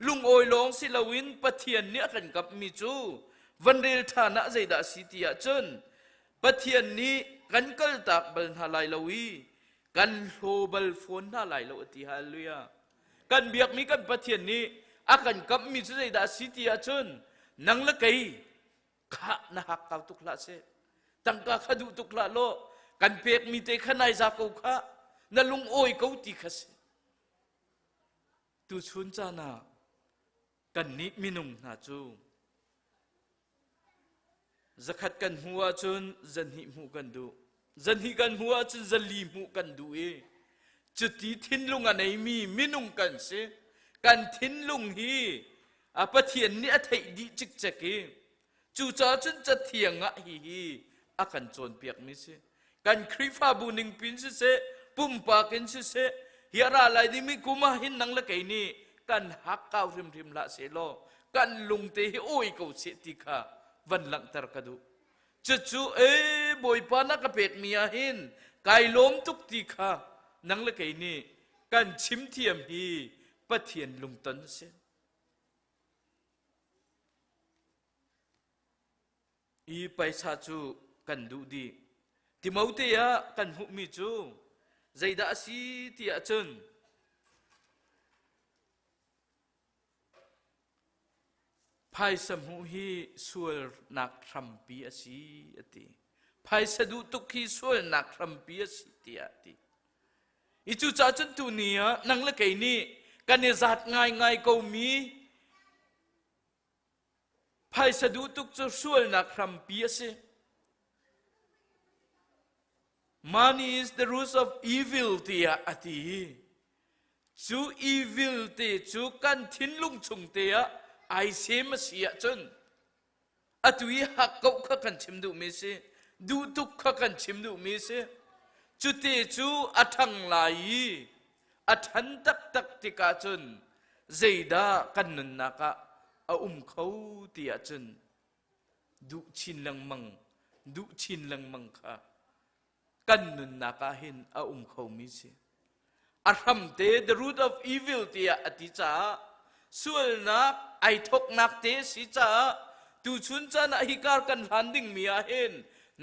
Lungawi lawng si loin Pathian nih a kan kamhmi cu van rel ṭhan ah zeidah a si ti ahcun Pathian nih kan kaltak bal hna lai lo i kan hlaw bal fawn hna lai lo a ti. Hallelujah. Kan biakmi kan Pathian nih a kan kamhmi cu zeidah a si ti ahcun nang le kei khah na hakkau tuk hlah seh tangka kha duh tuk hlah law kan pekmi te kha nai za ko kha na lungawi ko ti kha si. Tuchun caan ah kannih minung hna cu zakhat kan hmuh ahcun zahnih hmuh kan duh. Zahnih kan hmuh ahcun zali hmuh kan duh i cuti thinlung a neimi minung kan si. Kan thinlung hi a Pathian nih a theih dih cikcek i Cucaah cun Cathiang ah hihi a kan cawnpiakmi si. Kan Khrihfabu ningpi in siseh, pumpak in siseh, hi a ra lai dingmi kum ah hin nang le kei nih kan hakkau hrimhrim hlah sehlaw kan lungte hi awi ko seh ti kha van langhter ka duh. Cucu ee Bawipa na ka pekmi ah hin kai lawm tuk ti kha nang le kei nih kan chim thiam hi Pathian lungton a si. I paisa cu kan duh dih. Timote ah kan hmuhmi cu zeidah a si ti ahcun. Phaisa hmuh hi sualnak hrampi a si a ti. Phaisa duh tuk hi sualnak hrampi a si tiah a ti. I cucaah cun tuni ah nang le kei nih kan i zat ngaingai komi phaisa duh tuk cu sualnak hrampi a si. Money is the root of evil tiah a ti. Cu evil te cu kan thinlung chung te ah ai sem a si ahcun atu i hakkauh kha kan chim duhmi si, duh tuk kha kan chim duhmi si. Cute cu a ṭhang lai i a ṭhan taktak tikah cun zeidah kan nunnak ah a um kho ti ahcun duh chin lengmang, duh chin lengmang kha kan nunnak ah hin a um khomi si. A hramte the root of evil tiah a ti caah sualnak ai thoknak te si caah tuchun caan ah hikar kan hlan dingmi ah hin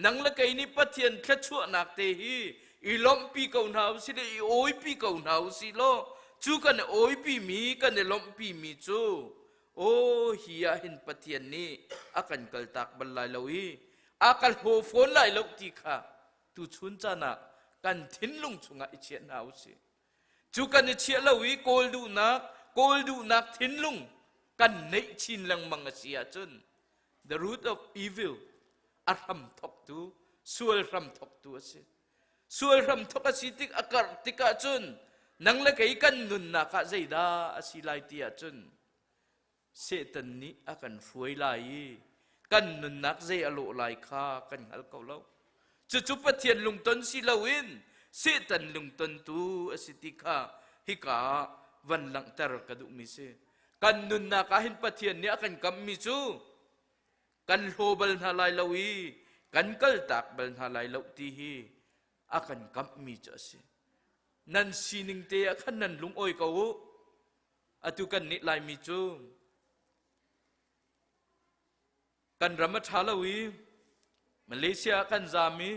nang le kei nih Pathian thluachuahnak te hi i lawmhpi ko hna usih le i awipi ko hna usih law cu kan i awipi mi kan i lawmhpi mi cu aw hi ah hin Pathian nih a kan kaltak bal lai lo i a ka hlaw fawn lai lo ti kha tuchun caan ah kan thinlung chungah i chiah hna usih. Cu kan i chiah lo i kawl duhnak, kawl duhnak thinlung kan neih chin lengmang a si ahcun the root of evil a hram thoktu, sual hram thoktu a si. Sual hram thok a si tik a karh tikah cun nang le kei kan nunnak ah zeidah a si lai ti ahcun Satan nih a kan hruai lai i kan nunnak zei a lawh lai kha kan hngal ko lo. Cucu Pathian lungton si loin Satan lungton tu a si ti kha hika ah van langhter ka duhmi si. Kan nunnak ah hin Pathian nih a kan kammi cu kan hlaw bal hna lai lo i kan kaltak bal hna lai lo ti hi a kan kamhmi cu a si. Nan sining te ah khan nan lungawi ko u. Atu kan nih Laimi cu kan ram a ṭha lo i Malaysia ah kan zaam i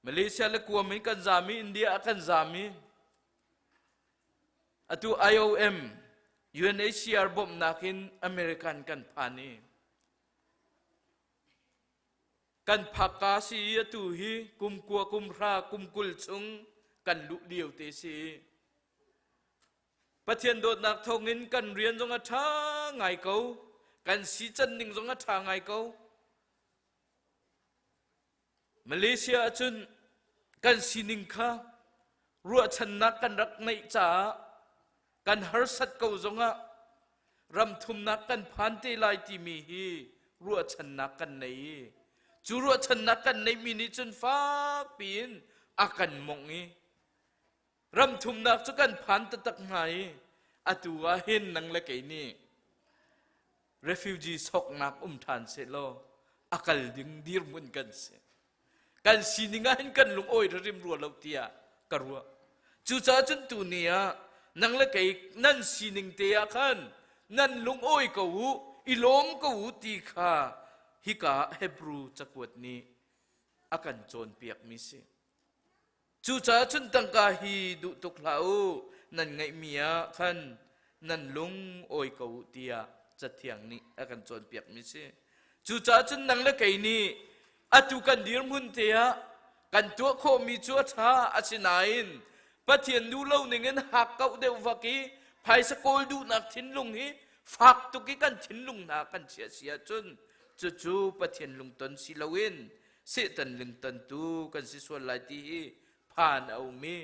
Malaysia le Guam in kan zaam i India ah kan zaam i atu IOM UNHCR bawmhnak in American kan phan i kan phakka si i atu hi kum kua kum hra kum 20 chung kan luh lio te si i Pathian dawtnak thawngin kan rian zong a ṭha ngai ko. Kan si can ning zong a ṭha ngai ko. Malaysia ahcun kan sining kha ruahchannak kan rak ngeih caah kan harsat ko zongah ram thumnak kan phan te lai timi hi ruahchannak kan nei i cu ruahchannak kan neihmi nih cun fak piin a kan mongh i Ram thumnak cu kan phan taktak hna i atu ah hin nang le kei nih refugee soknak um ṭhan sehlaw a kal ding dirhmun kan si. Kan sining ah hin kan lungawi hrim rua lo tiah ka ruah. Cucaah cun tuni ah nang le kei nan sining te ah khan nan lungawi ko u, i lawm ko u ti kha hika Hebrew cakuat nih a kan cawnpiakmi si. Cucaah cun tangka hi duh tuk hlah u, nan ngeihmi ah khan nan lung awi ko u tiah Cathiang nih a kan cawnpiakmi si. Cucaah cun nang le kei nih atu kan dirhmun te ah kan tuah khawhmi cu a ṭha asinain Pathian duh lo ningin hakkauh deuh vak i phaisa kawl duhnak thinlung hi fak tuk i kan thinlung hna kan chiah si ahcun cucu Pathian lungton si loin Satan lungtontu kan si sual lai ti hi phan a um i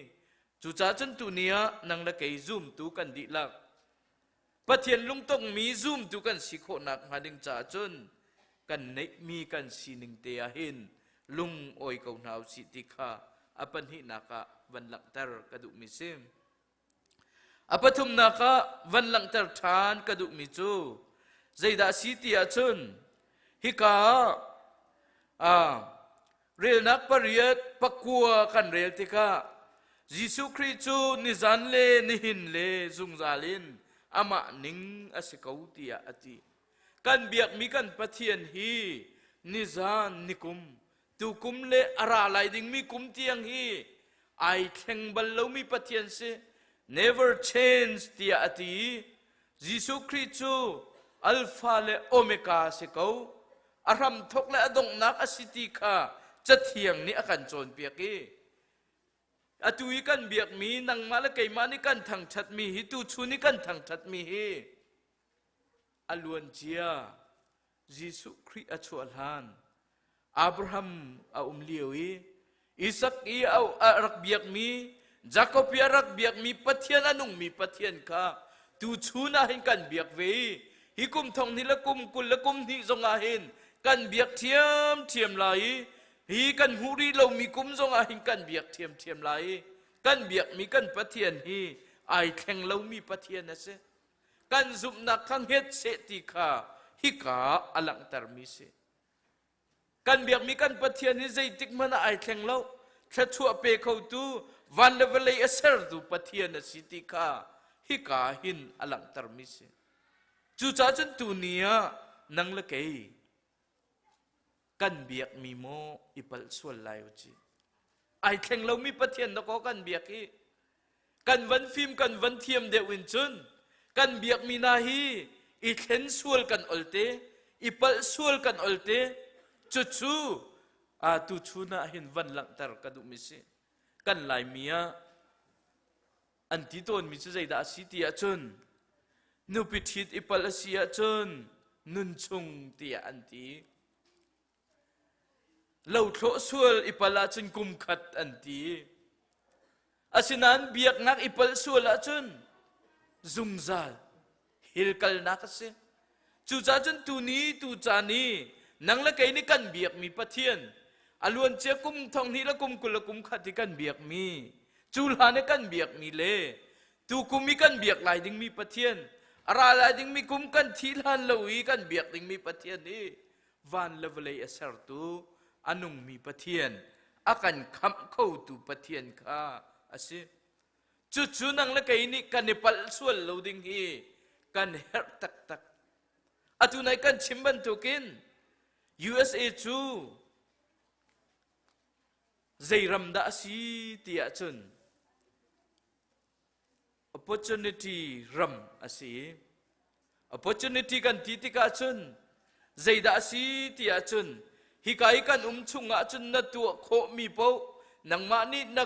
cucaah cun tuni ah nang le kei zumtu kan dihlak Pathian lungtongmi zumtu kan si khawhnak hnga ding caah cun kan neihmi kan sining te ah hin lung awi ko hna usih ti kha a pahnihnak ah van langhter ka duhmi si. A pathumnak ah van langhter ṭhan ka duhmi cu zeidah a si ti ahcun hika ah relnak pariat pakua kan rel tikah Jesuh Khrih cu nizan le nihin le zungzal in amah ning a si ko tiah a ti. Kan biakmi kan Pathian hi nizan nikum tukum le a ra lai dingmi kum tiang hi ai thleng bal lomi Pathian si never change tiah a ti i Jesuh Khrih cu Alpha le Omega a si ko. A hramthawk le a donghnak a si ti kha Cathiang nih a kan cawnpiak i atu i kan biakmi nangmah le keimah nih kan thangṭhatmi hi tuchun i kan thangṭhatmi hi a luancia Jesuh Khrih a chuah hlan Abraham a um lio i Isak i a rak biakmi Jakob i a rak biakmi Pathian a nungmi Pathian kha tuchun ah hin kan biak ve i hi kum thong hnih le kum 20 le kum hnih zong ah hin kan biak ṭhiamṭhiam lai i hi kan hmuh rih lomi kum zong ah hin kan biak ṭhiamṭhiam lai i kan biakmi kan Pathian hi ai thleng lomi Pathian a si. Kan zumhnak kha hnget seh ti kha hika a langhtermi si. Kan biakmi kan Pathian hi zeitik hmanh ah ai thleng lo. Thluachuah pe khotu van le vawlei a sertu Pathian a si ti kha hika hin a langhtermi si. Cucaah cun tuni ah nang le kei kan biakmi maw i palh sual lai u ci. Ai thleng lomi Pathian dakaw kan biak i kan van fim kan van thiam deuh in cun kan biakmi hna hi i thlen sual kan olte i palh sual kan olte cucu a tuchun ah hin van langhter ka duhmi si kan laimi ah an ti tawnmi cu zeidah a si ti ahcun nupi ṭhit i palh a si ahcun nun chung tiah an ti Lothlawh sual i pal ahcun kum khat an ti. Asinain biaknak i pal sual ahcun zungzal hilkalnak a si. Cucaah cun tuni tu caan i nang le kei nih kan biakmi Pathian a luancia kum thong hnih le kum 20 le kum khat i kan biakmi cu hlan i kan biakmi le tu kum i kan biak lai dingmi Pathian a ra lai dingmi kum kan thih hlan lo i kan biak dingmi Pathian hi van le vawlei a sertu a nungmi Pathian a kan khamh khotu Pathian kha a si. Cucu nang le kei nih kan i palh sual lo ding hi kan herh taktak. Atu nai kan chim bantukin USA cu zei ram dah a si ti ahcun opportunity ram a si. Opportunity kan ti tikah cun zeidah a si ti ahcun hika i kan um chungah cun na tuah khawhmi paoh nangmah nih na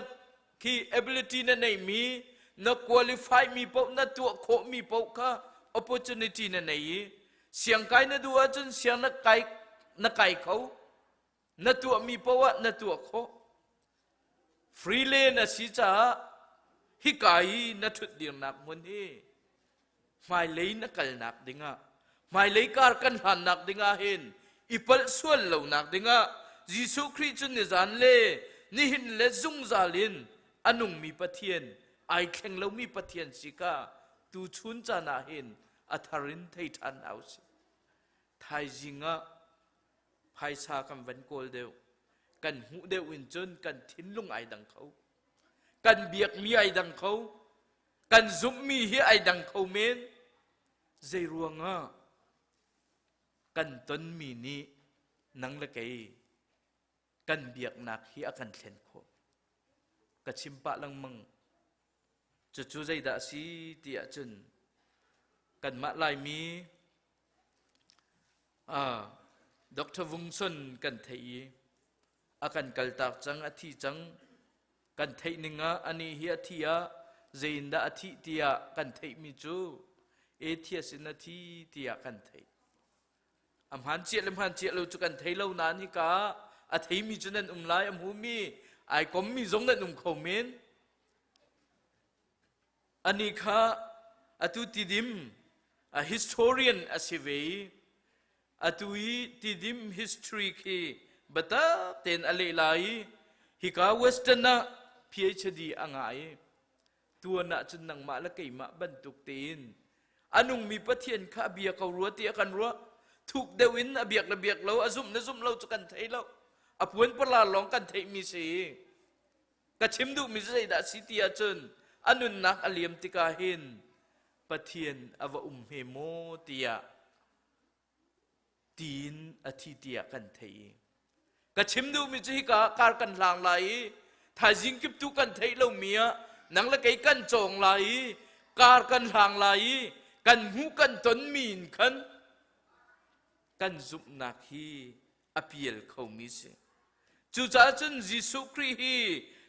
khi ability na neihmi na qualify mi paoh na tuah khawhmi paoh kha opportunity na nei i siangkai na duh ahcun siang na kai na kai kho na tuahmi poah na tuah khawh free lane a si caah hika i na ṭhutdirnak hmun hi hmailei na kalnak dingah hmailei kar kan hlannak dingah hin i palh sual lonak dingah Jesuh Khrih cu nizan le nihin le zungzal in a nungmi Pathian ai thleng lomi Pathian si ka tuchun caan ah hin a thar in thei ṭhan hna usih thaizing ah phaisa kan van kawl deuh kan hmuh deuh in cun kan thinlung ai dang kho kan biakmi ai dang kho kan zumhmi hi ai dang kho men zei ruangah kan tonmi nih nang le kei kan biaknak hi a kan thlen khawh ka chim pah lengmang Cucu zeidah a si ti ahcun kanmah Laimi uh, Dr. Vung Son kan theih i a kan kaltak cang, a thi cang. Kan theih ning ah anih hi a thi ah zeiindah a thih tiah kan theihmi cu atheist in a thi tiah kan theih. A hmaan ciah le hmaan ciah lo cu kan thei lo nain hika a theimi cu nan um lai, a hmumi ai kommi zong nan um kho men. Anih kha atu Tidim a historian a si ve i atu i Tidim history khi biatak tein a leh lai i hika Western ah PhD a ngah i tuan ah cun nangmah le keimah bantuk tein a nungmi Pathian kha a bia ko rua ti a kan ruah thuk deuh in a biak le biak lo a zumh le zumh lo cu kan thei lo a puan pala lawng kan theihmi si Ka chim duhmi cu zeidah a si ti ahcun a nunnak a liam tikah hin Pathian a va um hme maw tiah tiin a thi tiah kan theih i ka chim duhmi cu hika ah kar kan hlang lai i thaizing kip tu kan theih lomi ah nang le kei kan cawng lai i kar kan hlang lai i kan hmuh kan tonmi in khan. kan zumhnak hi a pial khomi si. Cucaah cun Jesuh Khrih hi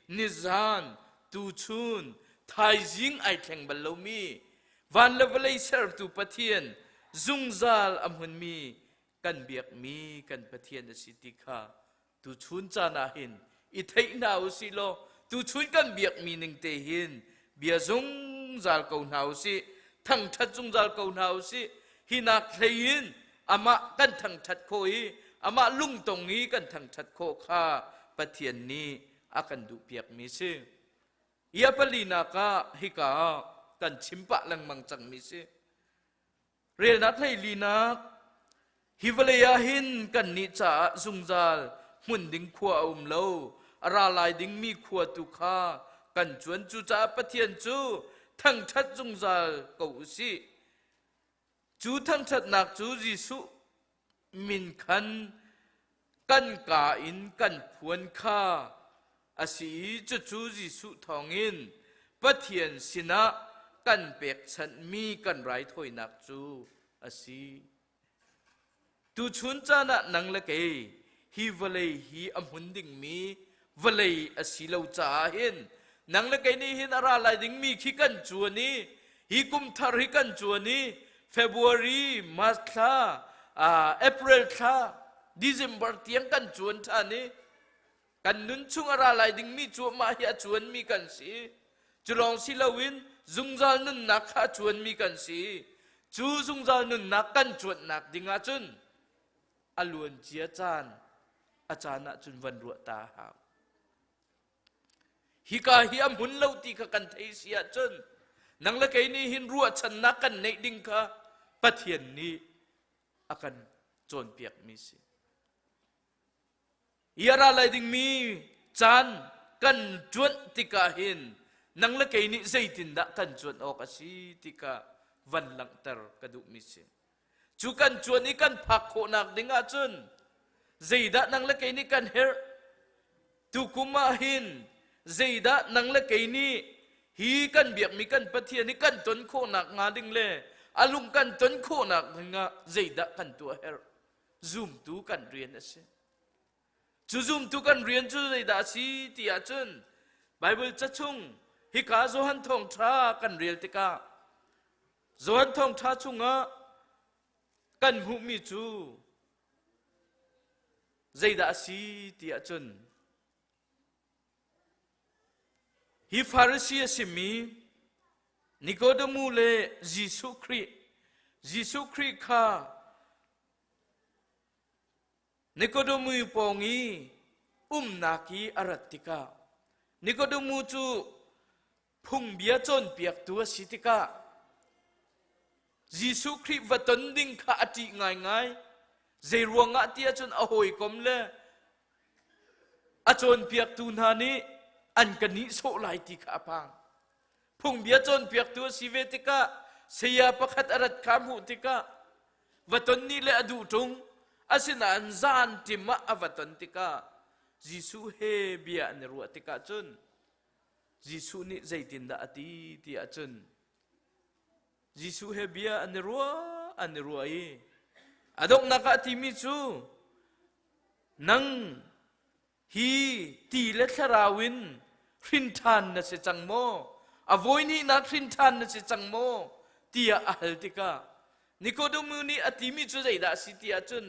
nizan, tuchun, thaizing ai thleng bal lomi, van le vawlei sertu Pathian, zungzal a hmunmi kan biakmi kan Pathian a si ti kha tuchun caan ah hin i theih hna u sih law tuchun kan biakmi ning te hin bia zungzal ko hna u sih thangṭhat zungzal ko hna u sih hi nak hlei in amah kan thangṭhat khawh i amah lungtong i kan thangṭhat khawh kha Pathian nih a kan duhpiakmi si. Ia palinak ah hika ah kan chim pah lengmang cangmi si. Relnak hleilinak hi vawlei ah hin kannih caah zungzal hmun ding khua a um lo. A ra lai dingmi khua tu kha kan cuan. Cucaah Pathian cu thangṭhat zungzal ko u sih. Cu thangṭhatnak cu Jesuh min khan kan kaa in kan phuan kha a si i cucu Jesuh thawngin Pathian sinah kan pekchanhmi kan raithawinak cu a si. Tuchun caan ah nang le kei hi vawlei hi a hmun dingmi vawlei a si lo caah hin nang le kei nih hin a ra lai dingmi khi kan cuan i hi kum thar hi kan cuan i February, March thla, uh, April thla, December tiang kan cuan ṭhan i kan nun chung a ra lai dingmi cu mah hi a cuanmi kan si. Cu lawng si loin zungzal nunnak kha a cuanmi kan si. Cu zungzal nunnak kan cuanhnak ding ahcun a luancia caan a caan ahcun van ruah ta a hau. Hika hi a hmun lo ti kha kan thei si ahcun nang le kei nih hin ruahchannak kan neih ding kha Pathian nih a kan cawnpiakmi si. Hi a ra lai dingmi caan kan cuanh tikah hin nang le kei nih zeitindah kan cuanh awk a si ti kha van langhter ka duhmi si. Cu kan cuan i kan phak khawhnak ding ahcun zeidah nang le kei nih kan herh? Tukum ah hin zeidah nang le kei nih hi kan biakmi kan Pathian hi kan ton khawhnak hnga ding le a lung kan ton khawhnak ding ah zeidah kan tuah herh? Zumtu kan rian a si. Cu zumtu kan rian cu zeidah a si ti ahcun Bible ca chung hika Johan thawngṭha kan rel tikah Johan thawngṭha chungah kan hmuhmi cu zeidah a si ti ahcun hi Farasi a simi Nikodemu le Jesuh Khrih Jesuh Khrih kha Nikodemu pawng i umnak i a rat tikah Nikodemu cu phungbia cawnpiaktu a si tikah Jesuh Khrih va ton ding kha a ṭih ngaingai. Zei ruangah ti ahcun a hawikom le a cawnpiaktu hna nih an ka nihsawh lai ti kha a phang. Phungbia cawnpiaktu a si ve tikah saya pakhat a rat kha hmuh tikah va ton nih le a duh ṭung asinain zan ṭim ah a va ton tikah Jesuh he bia an i ruah tikah cun Jesuh nih zeitindah a ti ti ahcun Jesuh he bia an i ruah an i ruah i a donghnak ah a timi cu nang hi ti le thlarau in hrin ṭhan na si cang maw a voi hnihnak hrin ṭhan na si cang maw tiah a hal tikah Nikodemu nih a timi cu zeidah a si ti ahcun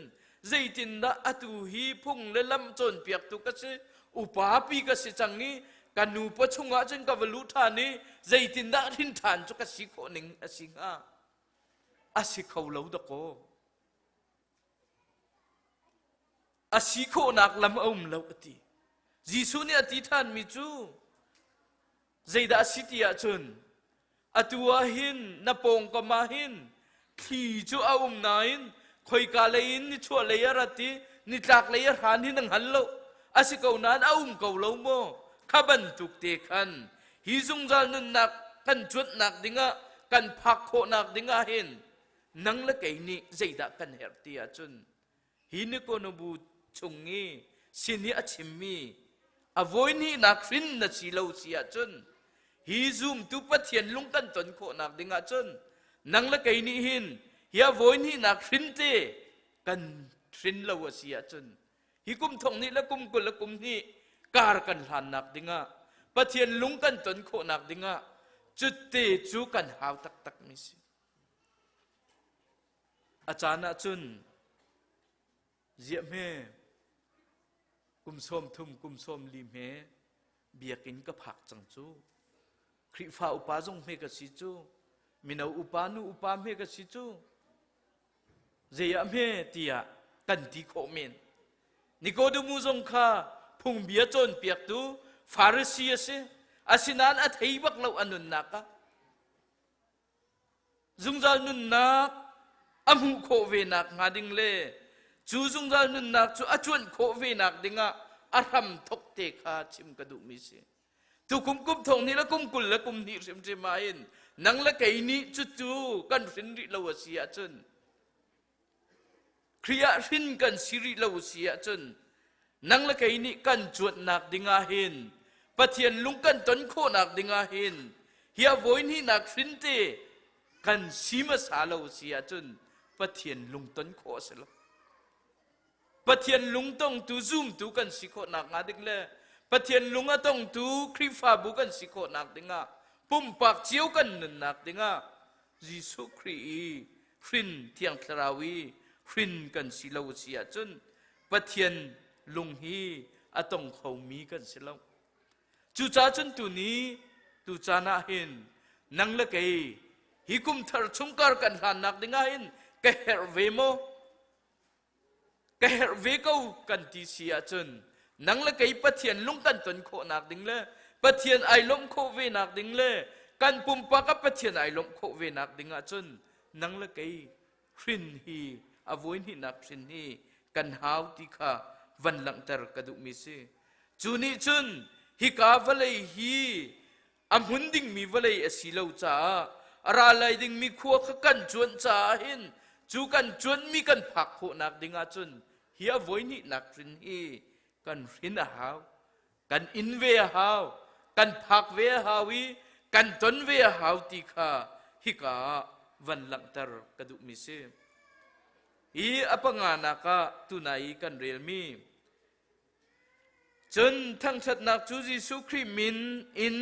zeitindah atu hi phung le lam cawnpiaktu ka si upa pi ka si cang i ka nupa chungah cun ka va luh ṭhan i zeitindah hrin ṭhan cu ka si khawh ning a si hnga a si kho lo dakaw a si khawhnak lam a um lo a ti Jesuh nih a ti ṭhanmi cu zeidah a si ti ahcun Atu ah hin na pawngkam ah hin thli cu a um nain khoika lei in nichuah lei a rat i nitlak lei a hran hi na hngal lo. A si ko nain a um ko lo maw? Kha bantuk te khan hi zungzal nunnak kan cuanhnak dingah kan phak khawhnak dingah hin nang le kei nih zeidah kan herh ti ahcun Hi Nikonobu chung i sin i a chimmi a voi hnihnak hrin na si lo si ahcun hi zumtu Pathian lung kan ton khawhnak ding ahcun nang le kei nih hin hi a voi hnihnak hrin te Kan hrin lo a si ahcun hi kum thong nih le kum 20 le kum hnih kar kan hlannak dingah Pathian lung kan ton khawhnak dingah cutte cu kan hau taktak mi si. A caan ahcun ziah hme kum 30 kum 40 hme biakinn ka phak cang cu Khrihfa upa zong hme ka si cu mino upa nu upa hme ka si cu zei ah hme tiah kan ti khawh men Nikodemu zong kha phungbia cawnpiaktu Farasi a si asinain a thei bak lo a nunnak ah Zungzal nunnak a hmuh khawh ve nak hnga ding le cu zungzal nunnak cu a cuanh khawh ve nak dingah a hram thok te kha chim ka duhmi si. Tukum kum thong hnih le kum 20 le kum hnih hrimhrim ah hin nang le kei nih cucu kan hrin rih lo a si ahcun Khrih ah hrin kan si rih lo si ahcun nang le kei nih kan cuanhnak dingah hin Pathian lung kan ton khawhnak dingah hin hi a voi hnihnak hrin te kan si hmasa lo si ahcun Pathian lung ton khawh a si lo. Pathian lung tongtu zumtu kan si khawhnak hnga ding le Pathian lung a tongtu Khrihfabu kan si khawhnak dingah pumpak cio kan nunnak dingah Jesuh Khrih i hrin Thiang Thlarau i hrin kan si lo a si ahcun Pathian lung hi a tong khomi kan si lo. Cucaah cun tuni tu caan ah hin nang le kei hi kum thar chungkar kan hlannak dingah hin ka herh ve maw? Ka herh ve ko kan ti si ahcun nang le kei Pathian lung kan ton khawhnak ding le Pathian ai lawmh khawh ve nak ding le kan pumpak ah Pathian ai lawmh khawh ve nak ding ahcun nang le kei hrin hi a voi hnihnak hrin hi kan hau ti kha van langhter ka duhmi si. Cu nih cun hika vawlei hi a hmun dingmi vawlei a si lo caah a ra lai dingmi khua kha kan cuanh caah hin cu kan cuanhmi kan phak khawhnak ding ahcun hi a voi hnihnak hrin hi kan hrin a hau kan in ve a hau kan phak ve a hau i kan ton ve a hau ti kha hika ah van langhter ka duhmi si hi a panganak ah tunai i kan relmi Cun thangṭhatnak cu Jesuh Khrih min in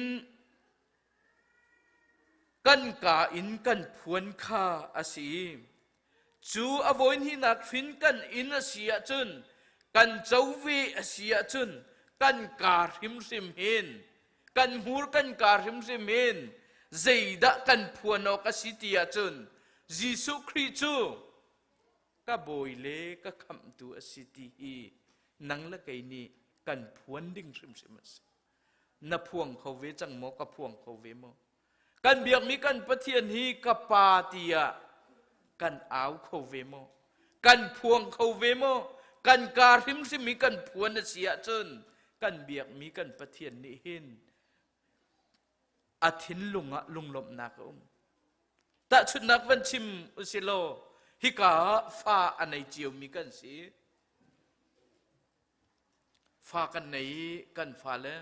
kan kaa in kan phuan kha a si. Cu a voi hnihnak hrin kan inn a si ahcun, kan co ve a si ahcun, kan kaa hrimhrim hin, kan hmur kan kaa hrimhrim hin, zeidah kan phuan awk a si ti ahcun, Jesuh Khrih cu ka bawi le ka khamhtu a si ti hi nang le kei nih kan phuan ding hrimhrim a si. Na phuang kho ve cang maw? Ka phuang kho ve maw? Kan biakmi kan Pathian hi ka pa tiah kan au kho ve maw? Kan phuang kho ve maw? Kan kaa hrimhrim i kan phuan a si ahcun kan biakmi kan Pathian nih hin a thinlung ah lunglawmhnak a um. Tahchunhnak van chim usilaw hika ah fa a nei ciomi kan si. Fa kan nei i kan fale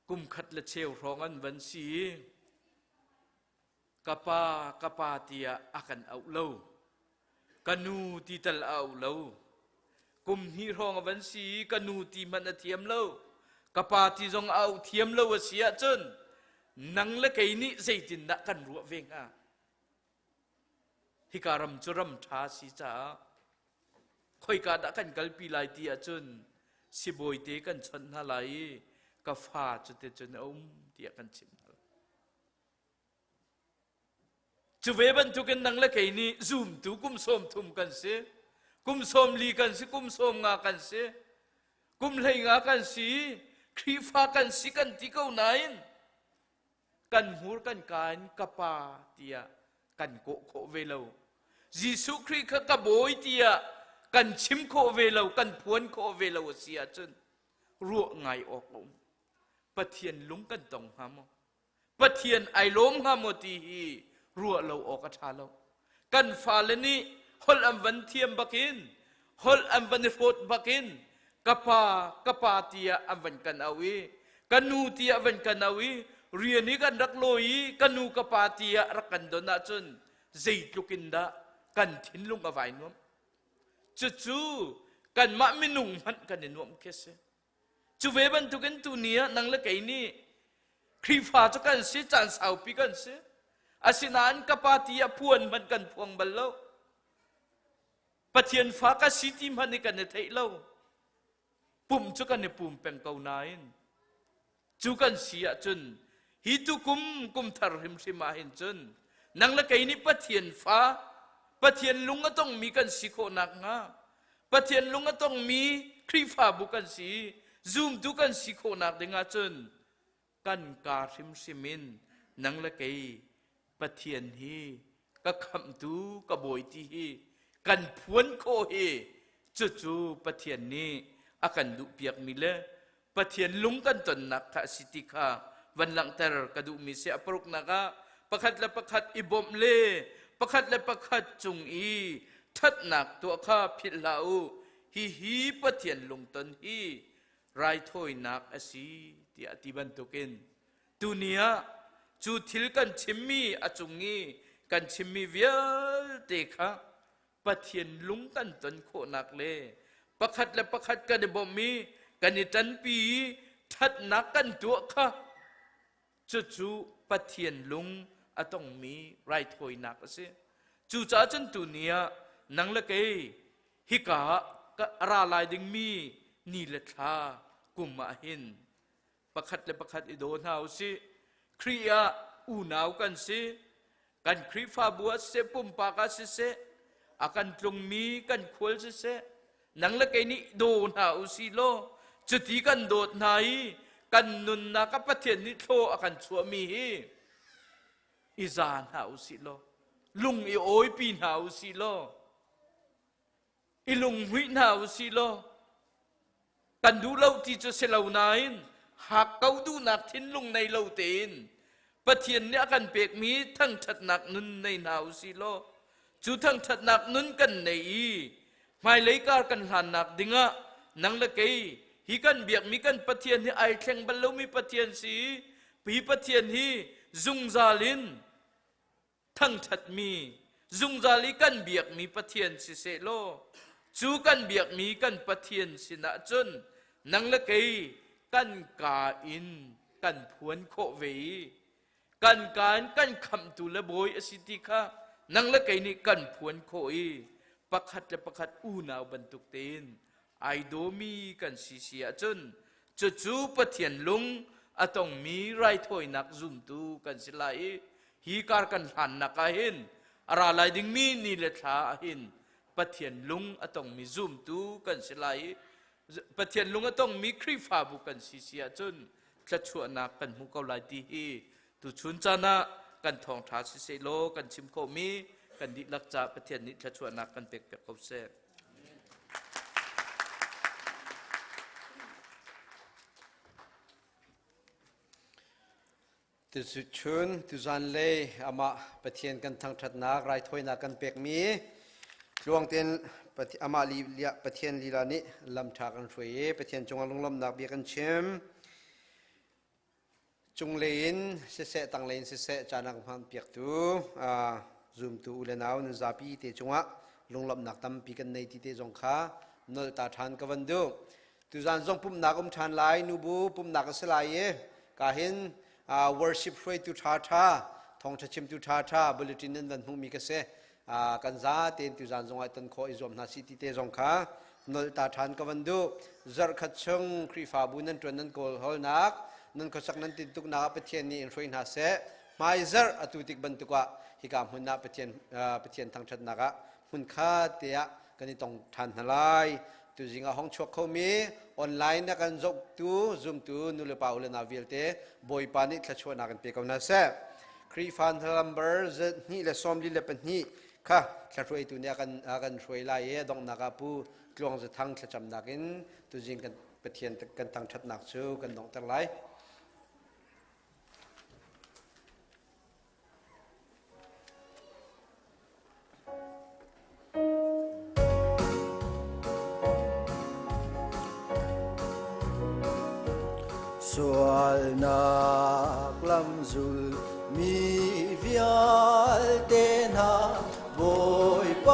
kum khat le cheu hrawng an van si i ka pa ka pa tiah a kan auh lo. Ka nu ti tal a auh lo. Kum hnih hrawng a van si i ka nu ti hmanh a thiam lo. Ka pa ti zong a auh thiam lo a si ahcun nang le kei nih zeitindah kan ruah ve hnga? Hika ram cu ram ṭha si caah khoika dah kan kalpi lai ti ahcun sibawi te kan chawnh hna lai i ka fa cuticun a um tiah kan chimh hna. Cu ve bantukin nang le kei nih zumtu kum 30 kan si, kum 40 kan si, kum 50 kan si, kum 15 kan si, Khrihfa kan si kan ti ko nain kan hmur kan ka in ka pa tiah kan kawh khawh ve lo. Jesuh Khrih kha ka bawi tiah kan chim khawh ve lo, kan phuan khawh ve lo a si ahcun ruah ngai awk a um. Pathian lung kan tong hnga maw? Pathian ai lawm hnga maw ti hi ruah lo awk a ṭha lo. Kan fale nih holh an van thiam bakin, holh an van i hrawt bakin, ka pa, ka pa tiah an van kan auh i, ka nu tiah van kan auh i, rian i kan rak lawi i, ka nu ka pa tiah rak kan don ahcun zeitluk in dah kan thinlung a vai nuam. Cucu kanmah minung hmanh kan i nuamh khi a si. Cu ve bantukin tuni ah nang le kei nih Khrihfa cu kan si, caan saupi kan si. Asinain ka pa ti ah phuan hmanh kan phuang bal lo. Pathian fa ka si ti hmanh i kan i theih lo. Pum cu kan i pum peng ko nain cu kan si ahcun hi tukum kum thar hrimhrim ah hin cun nang le kei nih Pathian fa Pathian lung a tongmi kan si khawh nakhnga Pathian lung a tongmi Khrihfabu kan si zumtu kan si khawhnak ding ahcun kan kaa hrimhrim in nang le kei Pathian hi ka khamhtu ka bawi ti hi kan phuan khawh hi cucu Pathian nih a kan duhpiakmi le Pathian lung kan tonnak kha a si ti kha van langhter ka duhmi si. A paruknak ah pakhat le pakhat i bawmh le pakhat le pakhat cung i ṭhatnak tuah kha philh hlah u. Hihi Pathian lungton hi raithawinak a si tiah ti bantukin tuni ah cu thil kan chimmi a cung i kan chimmi vialte kha Pathian lung kan ton khawhnak le pakhat le pakhat kan i bawmh i kan i ṭanpi i ṭhatnak kan tuah kha cucu Pathian lung a tongmi raithawinak a si. Cucaah cun tuni ah nang le kei hika ah a ra lai dingmi ni le thla kum ah hin pakhat le pakhat i daw hna u sih. Khrih ah unau kan si. Kan Khrihfabu ah siseh, pumpak ah siseh, a kan tlungmi kan khual siseh, nang le kei nih daw hna u sih law cuti kan dawt hna i kan nunnak ah Pathian nih thlaw a kan chuahmi hi i za hna u sih law lung i awipi hna u sih law i lunghmuih hna u sih law kan duh lo ti cu si lo nain hak ko duhnak thinlung nei lo tein Pathian nih a kan pekmi thangṭhatnak nun nei hna u sih law cu thangṭhatnak nun kan nei i hmailei kar kan hlannak dingah nang le kei hi kan biakmi kan Pathian hi ai thleng bal lomi Pathian si hi Pathian hi zungzal in thangṭhatmi zungzal i kan biakmi Pathian si sehlaw cu kan biakmi kan Pathian sinah cun nang le kei kan kaa in kan phuan khawh ve i kan kaa in kan khamhtu le bawi a si ti kha nang le kei nih kan phuan khawh i pakhat le pakhat unau bantuk tein ai dawmi kan si si ahcun cucu Pathian lung a tongmi raithawinak zumtu kan si lai i hi kar kan hlannak ah hin a ra lai dingmi ni le thla ah hin Pathian lung a tongmi zumtu kan si lai i Pathian lung a tongmi Khrihfabu kan si si ahcun thluachuahnak kan hmu ko lai ti hi tuchun caan ah kan thawngṭha siseh law kan chim khawhmi kan dihlak caah Pathian nih thluachuahnak kan pek piak ko seh. Tuchun tuzan lei amah Pathian kan thangṭhatnak raithawinak kan pekmi tluang tein amah Pathian lila nih lam ṭha kan hruai i Pathian cungah lunglawmhnak bia kan chim. Cunglei in siseh, tanglei in siseh caan a hman piaktu zumtu u le nau nan zapi te cungah lunglawmhnak tampi kan nei ti te zong kha nolh ta ṭhan ka van duh. Tuzan zong pumhnak um ṭhan lai, nubu pumhnak a si lai i ka hin worship hruaitu ṭha ṭha, thawngṭha chimtu ṭha ṭha bulletin nan van hmuhmi ka si. Kan za tein tuzan zong ah ton khawh i zuam hna si ti te zong kha nolh ta ṭhan ka van duh. Zarhkhat chung Khrihfabu nan ṭuan nan kawl hawlnak, nan khuasak nan tintuknak ah Pathian nih in hruai hna seh. Hmaizarh atu tik bantuk ah hika hmun ah Pathian Pathian thangṭhatnak ah hmunkhat te ah kan i tong ṭhan hna lai. Tuzing ah hong chuak khomi online na kan zohtu zumtu nulepa u le nau vialte Bawipa nih thluachuahnak in pe ko hna seh. Khrihfa number 242 kha thlahruaitu nih a kan hruai lai i a donghnak ah Pu Tluang Za Thang thlacamnak in tuzing kan Pathian kan thangṭhatnak cu kan donghter lai. Sualnak lamzul mi vialte hna Bawipa.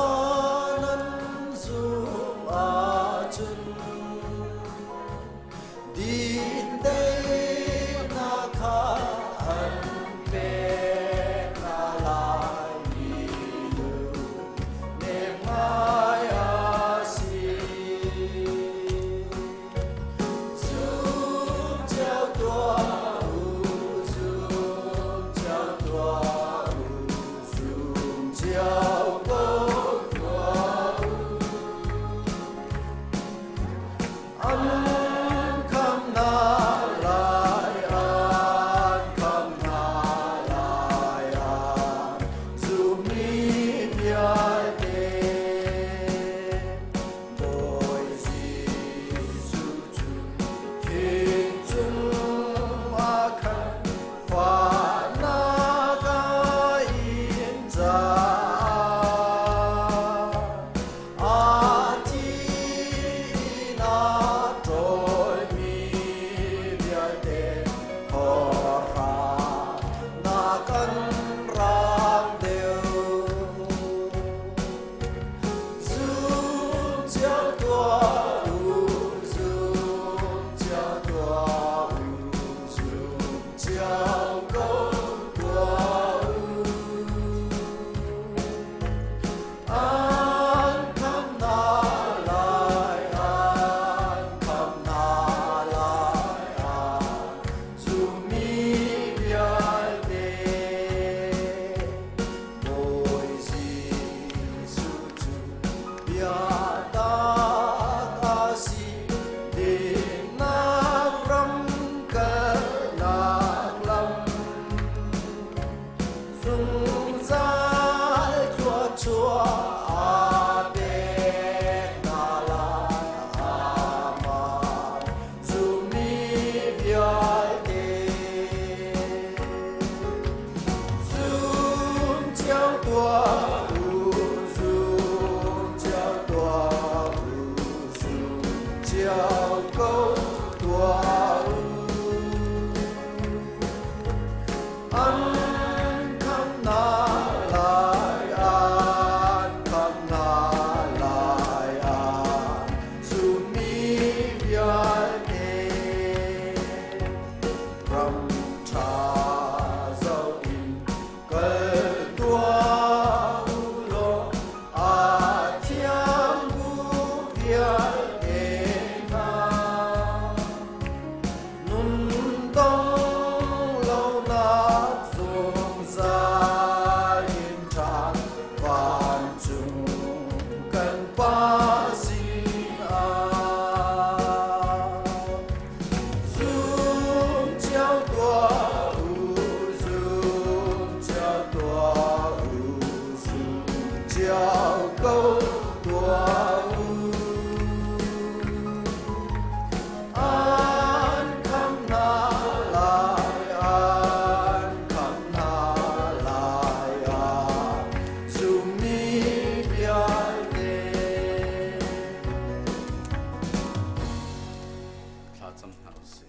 Thla cam hna usih.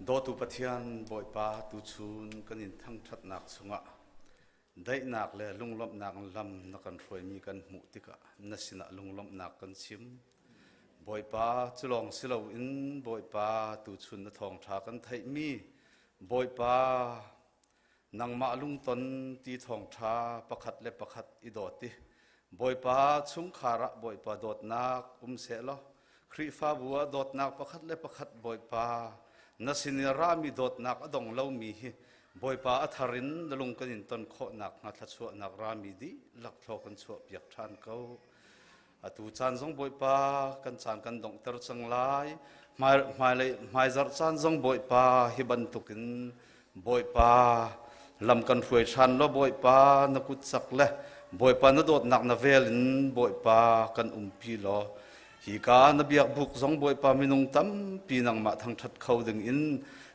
Dawtu Pathian Bawipa tuchun kan in thangṭhatnak chungah daihnak le lunglawmhnak lam na kan hruaimi kan hmuh tikah na sinah lunglawmhnak kan chim. Bawipa cu lawng si loin Bawipa tuchun na thawngṭha kan theihmi Bawipa nangmah lungton ti thawngṭha pakhat le pakhat i dawt i Bawipa chungkhar ah Bawipa dawtnak um sehlaw Khrihfabu ah dawtnak pakhat le pakhat Bawipa na sin i rami dawtnak a dong lomi hi Bawipa a thar in na lung kan in ton khawhnak hnga thluachuahnak rami dihlak thlaw kan chuahpiak ṭhan ko. Atu caan zong Bawipa kan caan kan donghter cang lai. Hmailei hmaizarh caan zong Bawipa hi bantukin Bawipa lam kan hruai ṭhan law Bawipa na kut cak le Bawipa na dawtnak na vel in Bawipa kan umpi law hi ka na biakbuk zong Bawipa minung tampi nangmah thangṭhat kho ding in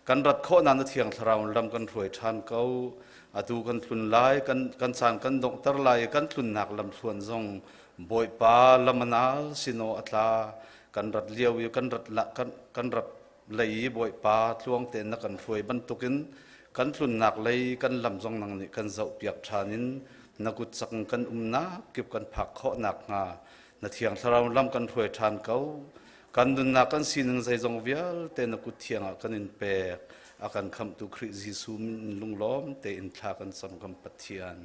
kan rat khawhnak na thiang thlarau lam kan hruai ṭhan ko. Atu kan tlun lai kan kan caan kan donghter lai i kan tlunnak lamthluan zong Bawipa lamanal sinaw a tla kan rat lio i kan rat la kan kan rat lei i Bawipa tluang tein na kan hruai bantukin kan tlunnak lei kan lam zong nang nih kan zohpiak ṭhan in na kut cak in kan umnak kip kan phak khawh nakhnga na thiang thlarau lam kan hruai ṭhan ko. Kan nunnak kan sining zeizong vialte na kut thiang ah kan in pek. A kan khamhtu Khrih Jesuh min in lunglawm tein thla kan cam kan Pathian.